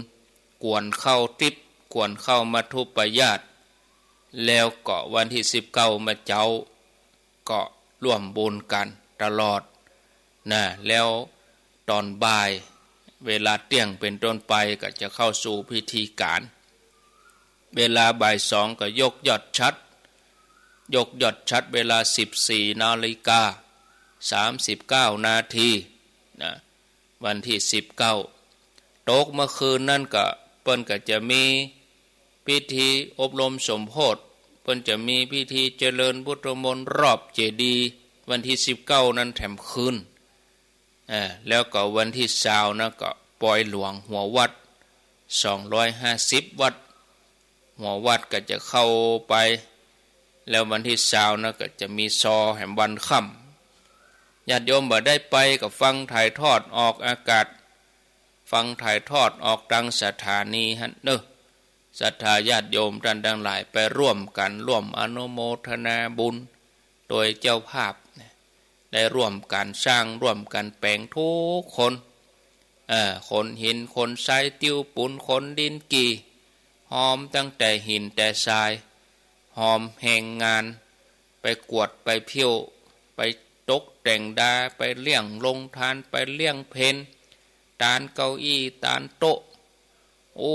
กวนเข้าติ๊บ กวนเข้ามัทธุปายาต แล้วก็วันตี้สิบเก้ามาเจ๊า ก็ร่วมบุญกั๋นตลอดนะ แล้วต๋อนบ่ายเวลาเตี้ยงเป๋นต้นไปก็จะเข้าสู่พิธีก๋าน เวลาบ่ายสองก็ยกยอดฉัตร ยกยอดฉัตรเวลาสิบสี่นาฬิกาสามสิบเก้านาทีนะ วันตี้สิบเก้า ตกเมื่อคืนนั้นก็เปิ้นก็จะมีพิธีอบรมสมโภช เปิ้นจะมีพิธีเจริญพุทธมนต์รอบเจดีย์ วันตี้สิบเก้านั้นแถมคืน อ่า แล้วก็วันตี้ซาวนะก็ปอยหลวงหัววัด สองร้อยห้าสิบวัตต์ หัววัดก็จะเข้าไป แล้ววันตี้ซาวนะก็จะมีซอแหมวันค่ำ ญาติโยมบ่ได้ไปก็ฟังถ่ายทอดออกอากาศ ฟังถ่ายทอดออกตางสถานีหั้นเน่อ ศรัทธาญาติโยมต้านตังหลายไปร่วมกั๋น ร่วมอนุโมทนาบุญโดยเจ้าภาพนะ ได้ร่วมกั๋นสร้าง ร่วมกั๋นแป๋งทุกคน เอ่อ ขนหิน ขนทราย ติ้วปูน ขนดินกี่ ฮอมตั้งแต่หินแต่ทราย ฮอมแฮงงาน ไปกวาด ไปเผี้ยว ไปตกแต่งดา ไปเลี้ยงโฮงตาน ไปเลี้ยงเพล ตานเก้าอี้ ตานโต๊ะ โอ้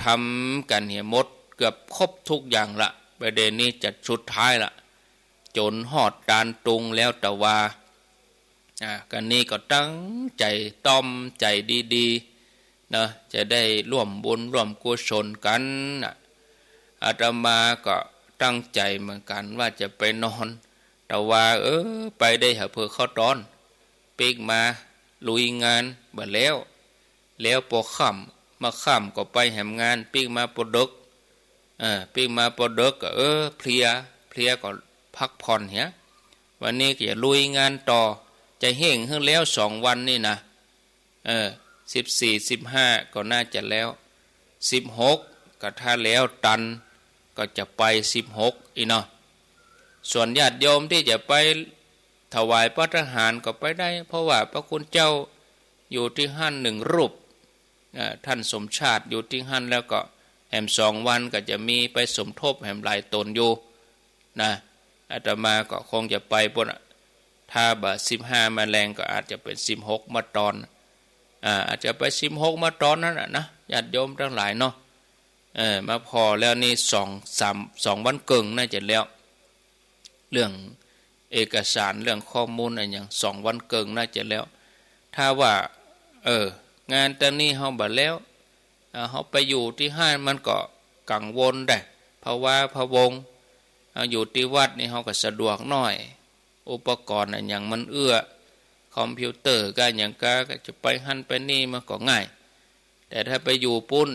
ทำกั๋นเหียหมด เกือบครบทุกอย่างละ ประเด็นนี้จะสุดท้ายละ จ๋นฮอดตานตุงแล้วตะวา อ่า กั๋นนี้ก็ตั้งใจ๋ ต้อมใจ๋ดีๆ เนาะ จะได้ร่วมบุญร่วมกุศลกั๋นน่ะ อาตมาก็ตั้งใจ๋เหมือนกั๋นว่าจะไปนอน ตะวา เออ ไปได้หาเผิกเข้าตอน ปิ๊กมาลุยงานบ่าแล้ว แล้วปอค่ำ มาค่ำก็ไปแหมงาน ปิ๊กมาปอดึก เออ ปิ๊กมาปอดึกก็ เออ เพลีย เพลียก็พักผ่อนเหีย วันนี้ก็จะลุยงานต่อ จะเฮ่งหื้อแล้วสองวันนี่นะ เออ สิบสี่ สิบห้า ก็น่าจะแล้ว สิบหก ก็ถ้าแล้วตัน ก็จะไปสิบหกอี้เนาะ ส่วนญาติโยมตี้จะไปถวายภัตตาหารก็ไปได้ เพราะว่าพระคุณเจ้าอยู่ตี้หั้นหนึ่งรูป อ่า ท่านสมชาติอยู่ตี้หั้น แล้วก็แหมสองวันก็จะมีไปสมทบแหมหลายต๋นอยู่นะ อาตมาก็คงจะไปปู้นน่ะ ถ้าบ่าสิบห้ามาแลงก็อาจจะเป๋นสิบหกมาตอน อ่า อาจจะไปสิบหกมาตอนนั้นน่ะนะ ญาติโยมตังหลายเนาะ เออ มาผ่อแล้วนี่สองสาม สองวันเกิ่งน่าจะแล้ว เรื่องเอกสาร เรื่องข้อมูลอะหยัง สองวันเกิ่งน่าจะแล้ว ถ้าว่า เออ งานตางนี้เฮาบ่าแล้ว เอ่อ เฮาไปอยู่ตี้หั้นมันก็กังวลได้ พะว้าพะวง เฮาอยู่ตี้วัดนี่เฮาก็สะดวกหน้อย อุปกรณ์อะหยังมันเอื้อ คอมพิวเตอร์ก้าหยังก้า ก็จะไปหั้นไปนี่มันก็ง่าย แต่ถ้าไปอยู่ปู๊น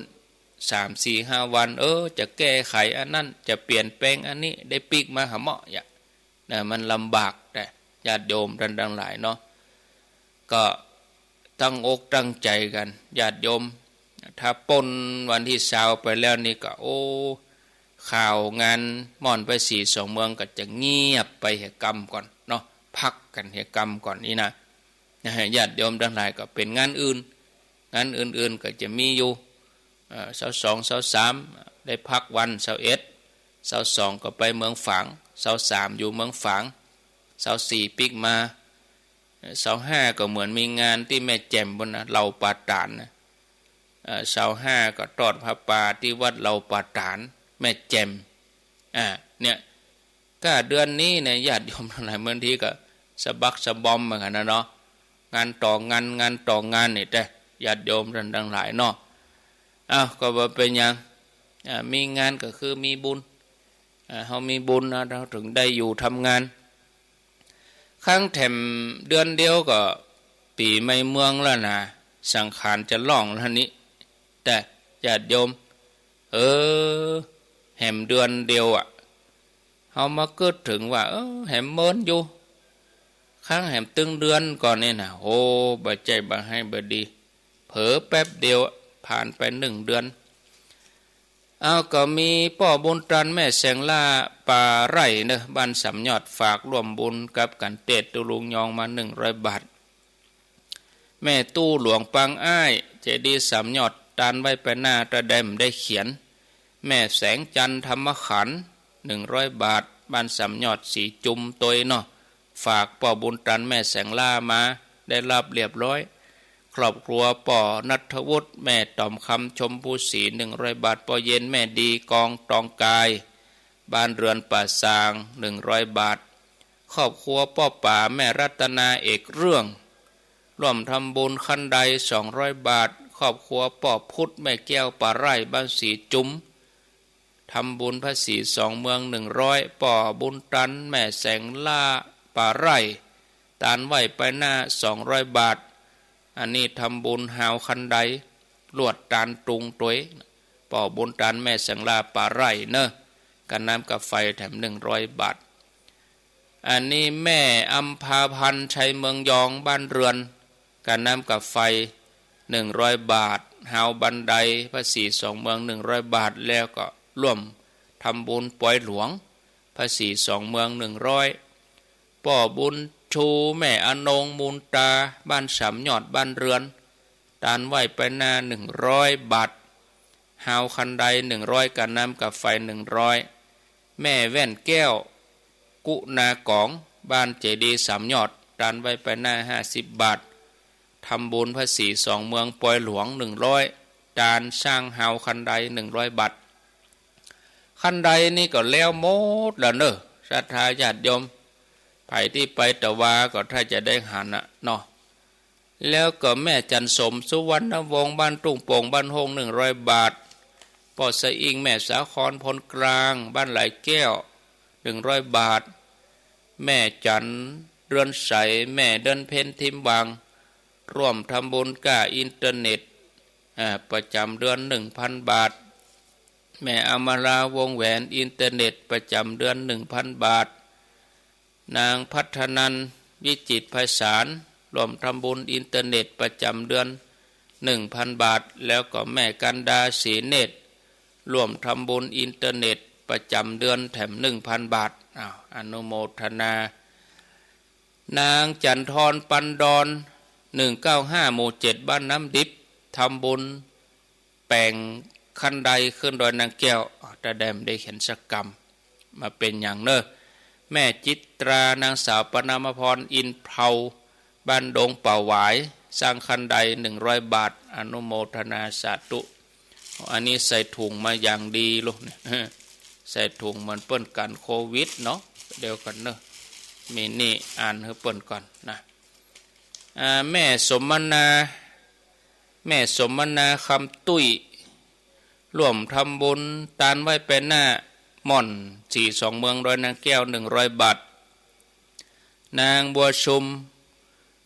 สามสี่ห้าวัน เออ จะแก้ไขอันนั้น จะเปลี่ยนแปลงอันนี้ ได้ปิ๊กมาหาเมาะ อย่าง นะ มันลำบาก แต่ญาติโยมต้านตังหลายเนาะ ก็ตั้งอกตั้งใจ๋กั๋น ญาติโยม ถ้าป๊นวันตี้ซาวไปแล้วนี่ก็ โอ้ ข่าวงานม่อนพระศรีสองเมืองก็จะเงียบไปเหียกำก่อนเนาะ พักกั๋นเหียกำก่อนนี่นะ นะฮะ ญาติโยมตังหลายก็เป๋นงานอื่น งานอื่นๆ ก็จะมีอยู่ เอ่อ ซาวสอง ซาวสาม ได้พักวัน ซาวเอ็ด ซาวสอง ก็ไปเมืองฝาง ซาวสาม อยู่เมืองฝาง ซาวสี่ ปิ๊กมา เอ่อ ซาวห้า ก็เหมือนมีงานตี้แม่แจ่มปู๊นนะ เหล่าป่าต๋านนะ เอ่อ ซาวห้า ก็ตอดผ้าป่าตี้วัดเหล่าป่าต๋าน แม่แจ่ม อ่า เนี่ย ก้าเดือนนี้เนี่ย ญาติโยมตังหลายบางทีก็สะบักสะบอมเหมือนกั๋นนะเนาะ งานต่องาน งานต่องานนี่แต่ญาติโยมต้านตังหลายเนาะ อ้าว ก็บ่เป๋นหยัง อ่า มีงานก็คือมีบุญ อ่า เฮามีบุญนะ เฮาเถิงได้อยู่ทำงาน ครั้นแถมเดือนเดียวก็ปี๋ใหม่เมืองแล้วนะ สังขารจะล่องแล้วนี่ แต่ญาติโยม เออ แหมเดือนเดียวอะ เฮามากึ๊ดเถิงว่า เออ แหมเมินอยู่ ครั้นแหมตึงเดือนก่อนนี่นะ โอ้ บ่ใจ้บ่าไห้บ่ดี เผลอแป๊บเดียว ผ่านไปนึ่งเดือน เอา ก็มีป้อบุญตรันแม่แสงล่าป่าไร่เนอะ บ้านสามยอด ฝากร่วมบุญกับกั๋นเตศน์ตุ๊ลุงยองมานึ่งร้อยบาท แม่ตู้หลวงปางอ้าย เจดีย์สามยอด ตานไหว้ไปหน้าตาแดมได้เขียน แม่แสงจันทร์ธรรมขันธ์ นึ่งร้อยบาท บ้านสามยอด สีจุมตวยเนาะ ฝากป้อบุญตรันแม่แสงล่ามา ได้รับเรียบร้อย ครอบครัวป้อณัฐวุฒิ แม่ต๋อมคำ ชมพูสี นึ่งร้อยบาท ป้อเย็น แม่ดี กองตองกาย บ้านเรือนป่าซาง นึ่งร้อยบาท ครอบครัวป้อป๋า แม่รัตนา เอกเรื่อง ร่วมทำบุญคันได สองร้อยบาท ครอบครัวป้อพุทธ แม่แก้ว ป่าไร่ บ้านสีจุม ทำบุญพระศรีสองเมือง นึ่งร้อย ป้อบุญตรันแม่แสงล่าป่าไร่ ตานไหว้ไปหน้า สองร้อยบาท อันนี้ทำบุญฮาวคันได ลวดตานตุงตวย ป้อบุญตรันแม่แสงล่าป่าไร่เนอะ กั๋นน้ำกั๋นไฟแถม นึ่งร้อยบาท อันนี้แม่อำภาพันธ์ ชัยเมืองยอง บ้านเรือน กั๋นน้ำกั๋นไฟ นึ่งร้อยบาท ฮาวบันไดพระศรีสองเมือง นึ่งร้อยบาท แล้วก็ร่วมทำบุญปอยหลวงพระศรีสองเมือง นึ่งร้อย ป้อบุญชู แม่อนง มูลตา บ้านสามยอด บ้านเรือน ตานไหว้ไปหน้า นึ่งร้อยบาท ฮาวคันได นึ่งร้อย กั๋นน้ำกั๋นไฟ นึ่งร้อย แม่แว่นแก้ว กุณากอง บ้านเจดีย์สามยอด ตานไหว้ไปหน้า ห้าสิบบาท ทำบุญพระศรีสองเมืองปอยหลวง นึ่งร้อย ตานสร้างฮาวคันได นึ่งร้อยบาท คันไดนี่ก็แล้วหมดแล้วเนอะ ศรัทธาญาติโยม ใผตี้ไปตะวาก็ถ้าจะได้หันน่ะเนาะ แล้วก็แม่จันสม สุวรรณวงศ์ บ้านทุ่งโป่ง บ้านโฮ่ง นึ่งร้อยบาท ป้อสะอิง แม่สาคร พลกลาง บ้านหลายแก้ว นึ่งร้อยบาท แม่จัน เรือนใส แม่เดือนเพ็ญ ทิมวัง ร่วมทำบุญก้าอินเทอร์เน็ต อ่า ประจำเดือน นึ่งพันบาท แม่อมรา วงศ์แหวน อินเทอร์เน็ตประจำเดือน นึ่งพันบาท นางพัฒนันท์ วิจิตรไพศาล ร่วมทำบุญอินเทอร์เน็ตประจำเดือน นึ่งพันบาท แล้วก็แม่กันดา ศรีเนตร ร่วมทำบุญอินเทอร์เน็ตประจำเดือนแถม นึ่งพันบาท อ้าว อนุโมทนา นางจันทร ปันดอน หนึ่งเก้าห้า หมู่เจ็ด บ้านน้ำดิบ ทำบุญแป๋งคันไดขึ้นดอยนางแก้ว อ้าว ตาแดมได้เขียนสักกำ บ่เป๋นหยังเนอะ แม่จิตรา นางสาวปนามพร อินเภา บ้านดงป่าหวาย สร้างคันได นึ่งร้อยบาท อนุโมทนาสาธุ อันนี้ใส่ถุงมาอย่างดีลูกเนี่ย ใส่ถุงเหมือนเปิ้นกั๋นโควิดเนาะ เดี๋ยวก่อนเนอะ มีนี่อ่านหื้อเปิ้นก่อนนะ อ่า แม่สมนา แม่สมนา คำตุ้ย ร่วมทำบุญตานไหว้ไปหน้าม่อนศรีสองเมืองดอยนางแก้ว นึ่งร้อยบาท นางบัวชุม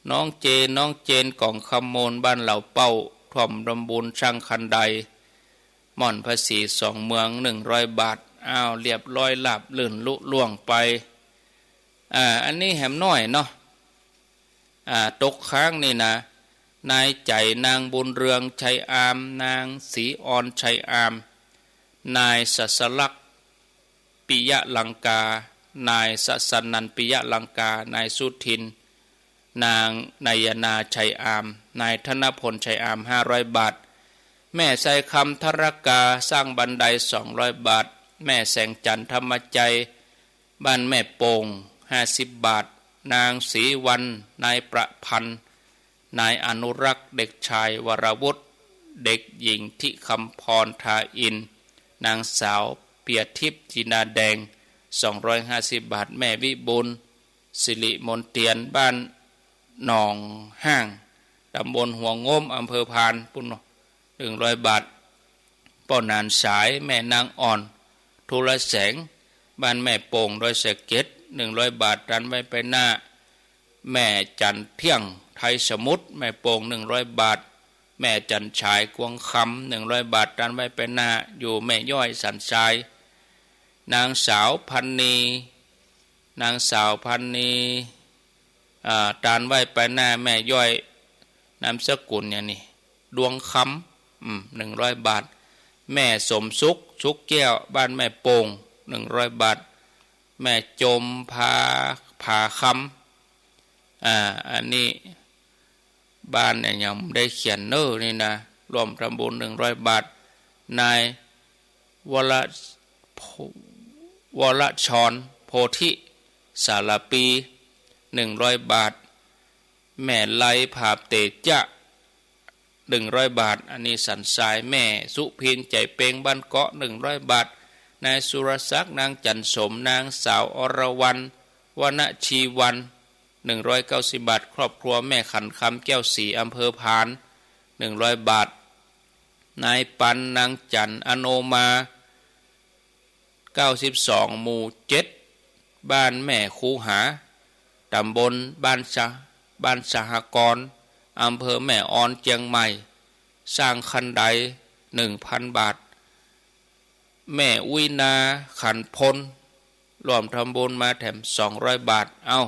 น้องเจน น้องเจน ก๋องคำมูล บ้านเหล่าเป้า ถ่วมตำบลช่างคันได ม่อนภาษีสองเมือง หนึ่งร้อยบาท อ้าว เรียบร้อย ราบรื่นลุล่วงไป อ่า อันนี้แหมน้อยเนาะ อ่า ตกค้างนี่นะ นายใจ๋ นางบุญเรือง ชัยอาม นางศรีออน ชัยอาม นายศาสลักษณ์ ปิยะลังกา นายศาสนันท์ ปิยะลังกา นายสุทิน นางนายนา ชัยอาม นายธนพล ชัยอาม ห้าร้อยบาท แม่ไซคำ ธรกา สร้างบันได สองร้อยบาท แม่แสงจันทร์ ธรรมจัย บ้านแม่โป่ง ห้าสิบบาท นางศรีวรรณ นายประพันธ์ นายอนุรักษ์ เด็กชายวรวุฒิ เด็กหญิงทิคำพร ทาอินทร์ นางสาวเปียทิพย์ จินดาแดง สองร้อยห้าสิบบาท แม่วิบูลย์ สิริมนเตียน บ้านหนองห้าง ตำบลหัวโง้ม อำเภอพาน ปุ้น หนึ่งร้อยบาท ป้อหนานสาย แม่นางอ่อน ทุรแสง บ้านแม่โป่ง ดอยสะเก็ด หนึ่งร้อยบาท ตันไว้ไปหน้า แม่จันเที่ยง ไทยสมุทร แม่โป่ง หนึ่งร้อยบาท แม่จันฉาย กวงคำ หนึ่งร้อยบาท ตันไว้ไปหน้า อยู่แม่ย้อย สันทราย นางสาวพันนี นางสาวพันนี อ่า ตันไว้ไปหน้าแม่ย้อย นามสกุลหยังนี่ ดวงคำ อืม หนึ่งร้อยบาท แม่สมสุข สุขแก้ว บ้านแม่โป่ง หนึ่งร้อยบาท แม่จม ผา ผาคำ อ่า อันนี้ บ้านเนี่ยยังได้เขียนเน้อนี่นะ ร่วมทำบุญ หนึ่งร้อยบาท นายวร วรชร โพธิ สารปี หนึ่งร้อยบาท แม่ไล ผาบเตจะ หนึ่งร้อยบาท อันนี้สันทราย แม่สุพิน ใจเปง บ้านเกาะ หนึ่งร้อยบาท นายสุรศักดิ์ นางจันสม นางสาวอรวรรณ วณชีวัน หนึ่งร้อยเก้าสิบบาท ครอบครัวแม่ขันคำ แก้วศรี อำเภอพาน หนึ่งร้อยบาท นายปัน นางจัน อโนมา เก้าสิบสอง หมู่เจ็ด บ้านแม่คูหา ตำบลบ้านสะ บ้านสหกรณ์ อำเภอแม่ออน เจียงใหม่ สร้างคันได หนึ่งพันบาท แม่อุ๊ยนา ขันพล ร่วมทำบุญมาแถม สองร้อยบาท เอ้า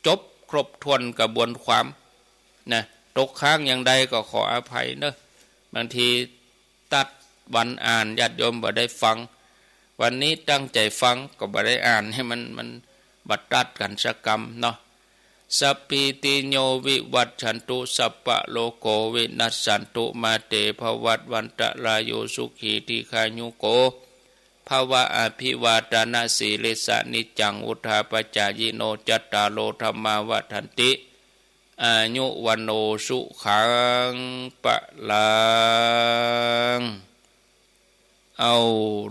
จบครบถ้วนกระบวนความนะ ตกค้างอย่างใดก็ขออภัยเนอะ บางที ตัดวันอ่าน ญาติโยมบ่ได้ฟัง วันนี้ตั้งใจฟังก็บ่ได้อ่าน ให้มัน มันบ่ตัดกั๋นสักกำเนาะ สัพพีติโยวิวัชชันตุ สัพพะโรโควินัสสันตุ มาเตภวัตวันตะราโย สุขีทีฆายุโกภะวะ อภิวาทะนะสีลิสสะ นิจจังวุฑฒาปะจายิโน จัตตาโรธัมมาวัฑฒันติ อายุวัณโณสุขังพลัง เอา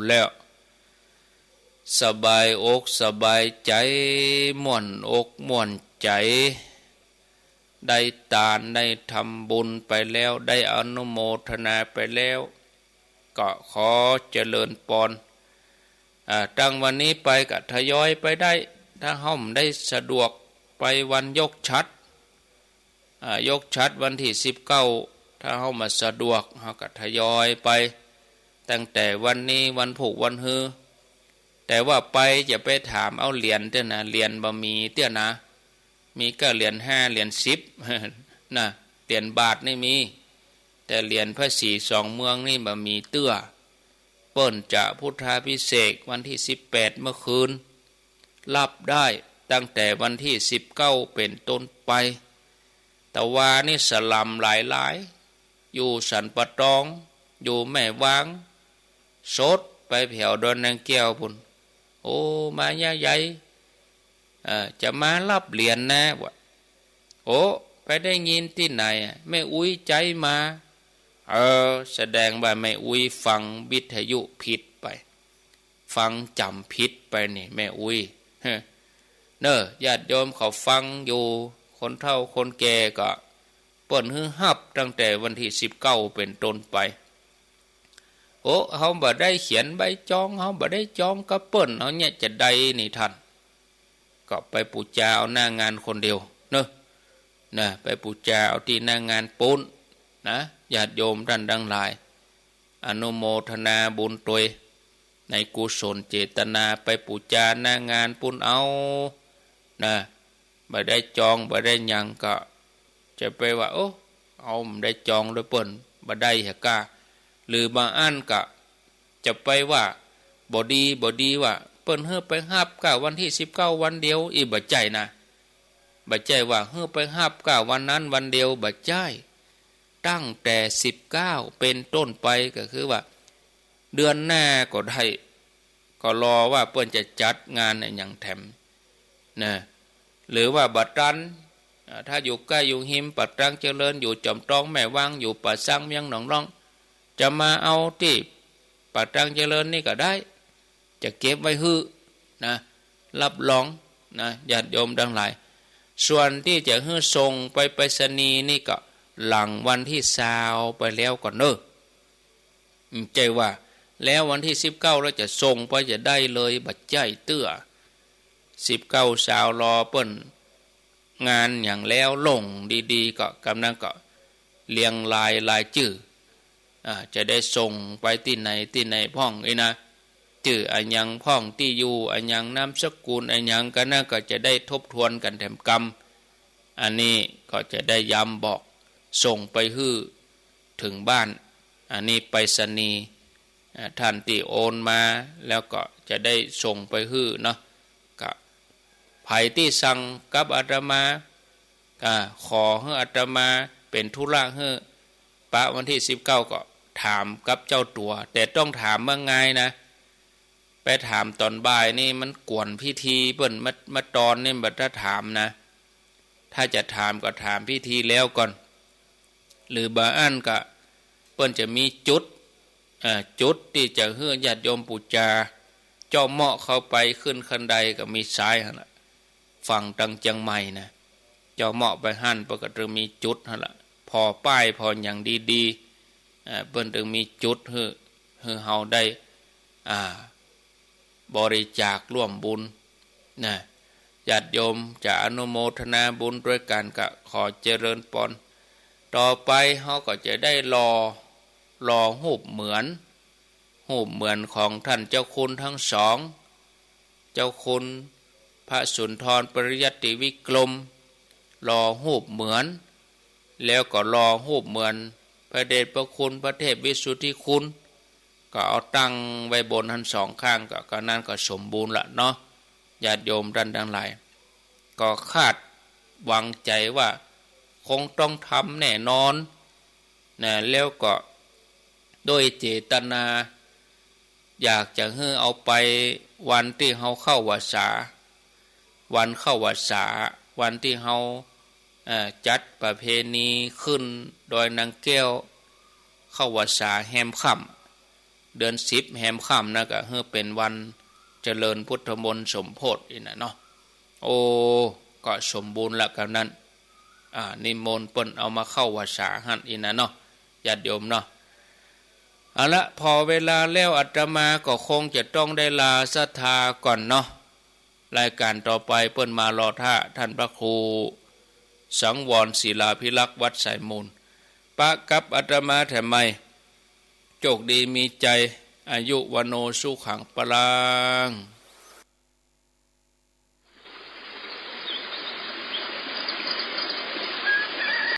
แล้ว สบายอกสบายใจ๋ ม่วนอกม่วนใจ๋ ได้ตานได้ทำบุญไปแล้ว ได้อนุโมทนาไปแล้ว ก็ขอเจริญปอน อ่า ตั้งวันนี้ไปก็ทยอยไปได้ ถ้าเฮาบ่ได้สะดวกไปวันยกฉัตร อ่า ยกฉัตรวันตี้สิบเก้า ถ้าเฮาบ่สะดวก เฮาก็ทยอยไป ตั้งแต่วันนี้วันพูกวันฮือ แต่ว่าไปจะไปถามเอาเหรียญเตื้อนะ เหรียญบ่มีเตื้อนะ มีก็เหรียญห้า เหรียญสิบ นะ เหรียญบาทนี่มี แต่เหรียญภาษีสองเมืองนี่บ่มีเตื้อ เปิ้นจะพุทธาภิเษกวันตี้สิบแปดเมื่อคืน รับได้ตั้งแต่วันตี้สิบเก้าเป๋นต้นไป ตะวานี่สลัมหลายๆ อยู่สันป่าตอง อยู่แม่วาง สดไปแผวดอนนางแก้วปู้น โอ้ มายะใหญ่ เอ่อ จะมารับเหรียญนะ ว่า โอ้ ไปได้ยินตี้ไหนอะ แม่อุ๊ยใจ๊มา เออ แสดงว่าแม่อุ๊ยฟังวิทยุผิดไป ฟังจ๋ำผิดไปนี่แม่อุ๊ย เฮ้อ เน่อ ญาติโยมเขาฟังอยู่ คนเฒ่าคนแก่ก็ เปิ้นหื้อฮับตั้งแต่วันตี้สิบเก้าเป๋นต้นไป โอ้ เฮาบ่ได้เขียนใบจอง เฮาบ่ได้จองกับเปิ้น เฮาเนี่ยจะใดนี่ท่าน ก็ไปปู๋จาเอาหน้างานคนเดียวเนาะ นะ ไปปู๋จาเอาตี้หน้างานปู๊นนะ ญาติโยมต้านตังหลาย อนุโมทนาบุญตวย ในกุศลเจตนาไปปู๋จาหน้างานปู๊นเอานะ บ่ได้จองบ่ได้หยังก็จะไปว่า โอ้ เฮาบ่ได้จองด้วยเปิ้น บ่ได้เหียก้า หรือบางอันก็จะไปว่าบ่ดี บ่ดีว่าเปิ้นหื้อไปฮับก้าวันตี้สิบเก้าวันเดียว อี้บ่ใจ้นะ บ่ใจ้ว่าหื้อไปฮับก้าวันนั้นวันเดียว บ่ใจ้ ตั้งแต่สิบเก้าเป๋นต้นไป ก็คือว่าเดือนหน้าก็ได้ ก็รอว่าเปิ้นจะจัดงานอะหยังแถมนะ หรือว่าบ่ตัน อ่า ถ้าอยู่ใก้อยู่ฮิมปากตางเจริญ อยู่จอมตองแม่วาง อยู่ป่าซางเวียงหนองล่อง จะมาเอาตี้ปากตางเจริญนี่ก็ได้ จะเก็บไว้หื้อนะ รับรองนะ ญาติโยมตังหลาย ส่วนตี้จะหื้อส่งไปไปรษณีย์นี่ก็หลังวันตี้ซาวไปแล้วก่อนเน่อ อืม ใจ้ว่าแล้ววันตี้สิบเก้าแล้วจะส่งไปจะได้เลย บ่ใจ้เตื้อ สิบเก้าซาวรอเปิ้นงานหยังแล้วลงดีๆ ก็กำนั้นก็เรียงรายรายจื้อ อ่า จะได้ส่งไปตี้ไหนตี้ไหนพ่องอี้นะ จื้ออะหยังพ่อง ตี้อยู่อะหยัง นามสกุลอะหยัง กำนั้นก็จะได้ทบทวนกั๋นแถมกำ อันนี้ก็จะได้ย้ำบอกส่งไปหื้อเถิงบ้าน อันนี้ไปรษณีย์ อ่า ต้านตี้โอนมาแล้วก็จะได้ส่งไปหื้อเนาะ ก็ใผตี้สั่งกับอาตมา อ่า ขอหื้ออาตมาเป๋นธุระหื้อ ปะวันตี้สิบเก้าก็ถามกับเจ้าตั๋ว แต่ต้องถามเมื่องายนะ ไปถามต๋อนบ่ายนี่มันกวนพิธีเปิ้น มา มาตอนนี่บ่ได้ถามนะ ถ้าจะถามก็ถามพิธีแล้วก่อน หรือบางอันก็เปิ้นจะมีจุด อ่า จุดตี้จะหื้อญาติโยมปู๋จา เจาะเมาะเข้าไปขึ้นคันไดก็มีสายหั้นละ ฝั่งตางเจียงใหม่นะ เจาะเมาะไปหั้นเปิ้นก็ตึงมีจุดหั้นละ ผ่อป้ายผ่อหยังดีๆ อ่า เปิ้นตึงมีจุดหื้อ หื้อเฮาได้ อ่า บริจาคร่วมบุญนะ ญาติโยมจะอนุโมทนาบุญตวยกั๋นก็ขอเจริญปอน ต่อไปเฮาก็จะได้หล่อ หล่อฮูปเหมือน ฮูปเหมือนของต้านเจ้าคุณตึงสอง เจ้าคุณพระสุนทรปริยัติวิกรม หล่อฮูปเหมือน แล้วก็หล่อฮูปเหมือนพระเดชพระคุณพระเทพวิสุทธิคุณ ก็เอาตั้งไว้บนหั้นสองข้าง ก็ ก็นั้นก็สมบูรณ์ละเนาะ ญาติโยมต้านตังหลาย ก็คาดหวังใจ๋ว่าคงต้องทำแน่นอนนะ แล้วก็โดยเจตนา อยากจะหื้อเอาไปวันตี้เฮาเข้าพรรษา วันเข้าพรรษา วันตี้เฮา เอ่อ จัดประเพณีขึ้นดอยนางแก้ว เข้าพรรษาแฮมค่ำ เดือนสิบแฮมค่ำนะ ก็หื้อเป๋นวันเจริญพุทธมนต์สมโพธิอี้นะเนาะ โอ้ ก็สมบูรณ์ละกำนั้น อ่า นิมนต์เปิ้นเอามาเข้าพรรษาหั้นอี้นะเนาะ ญาติโยมเนาะ เอาละ ผ่อเวลาแล้วอาตมาก็คงจะต้องได้ลาศรัทธาก่อนเนาะ รายการต่อไปเปิ้นมารอท่า ต้านพระครูสังวรศิลาภิรักษ์วัดสายมูล ปะกับอาตมาแถมใหม่ โชคดีมีชัย อายุวัณโณสุขังพลัง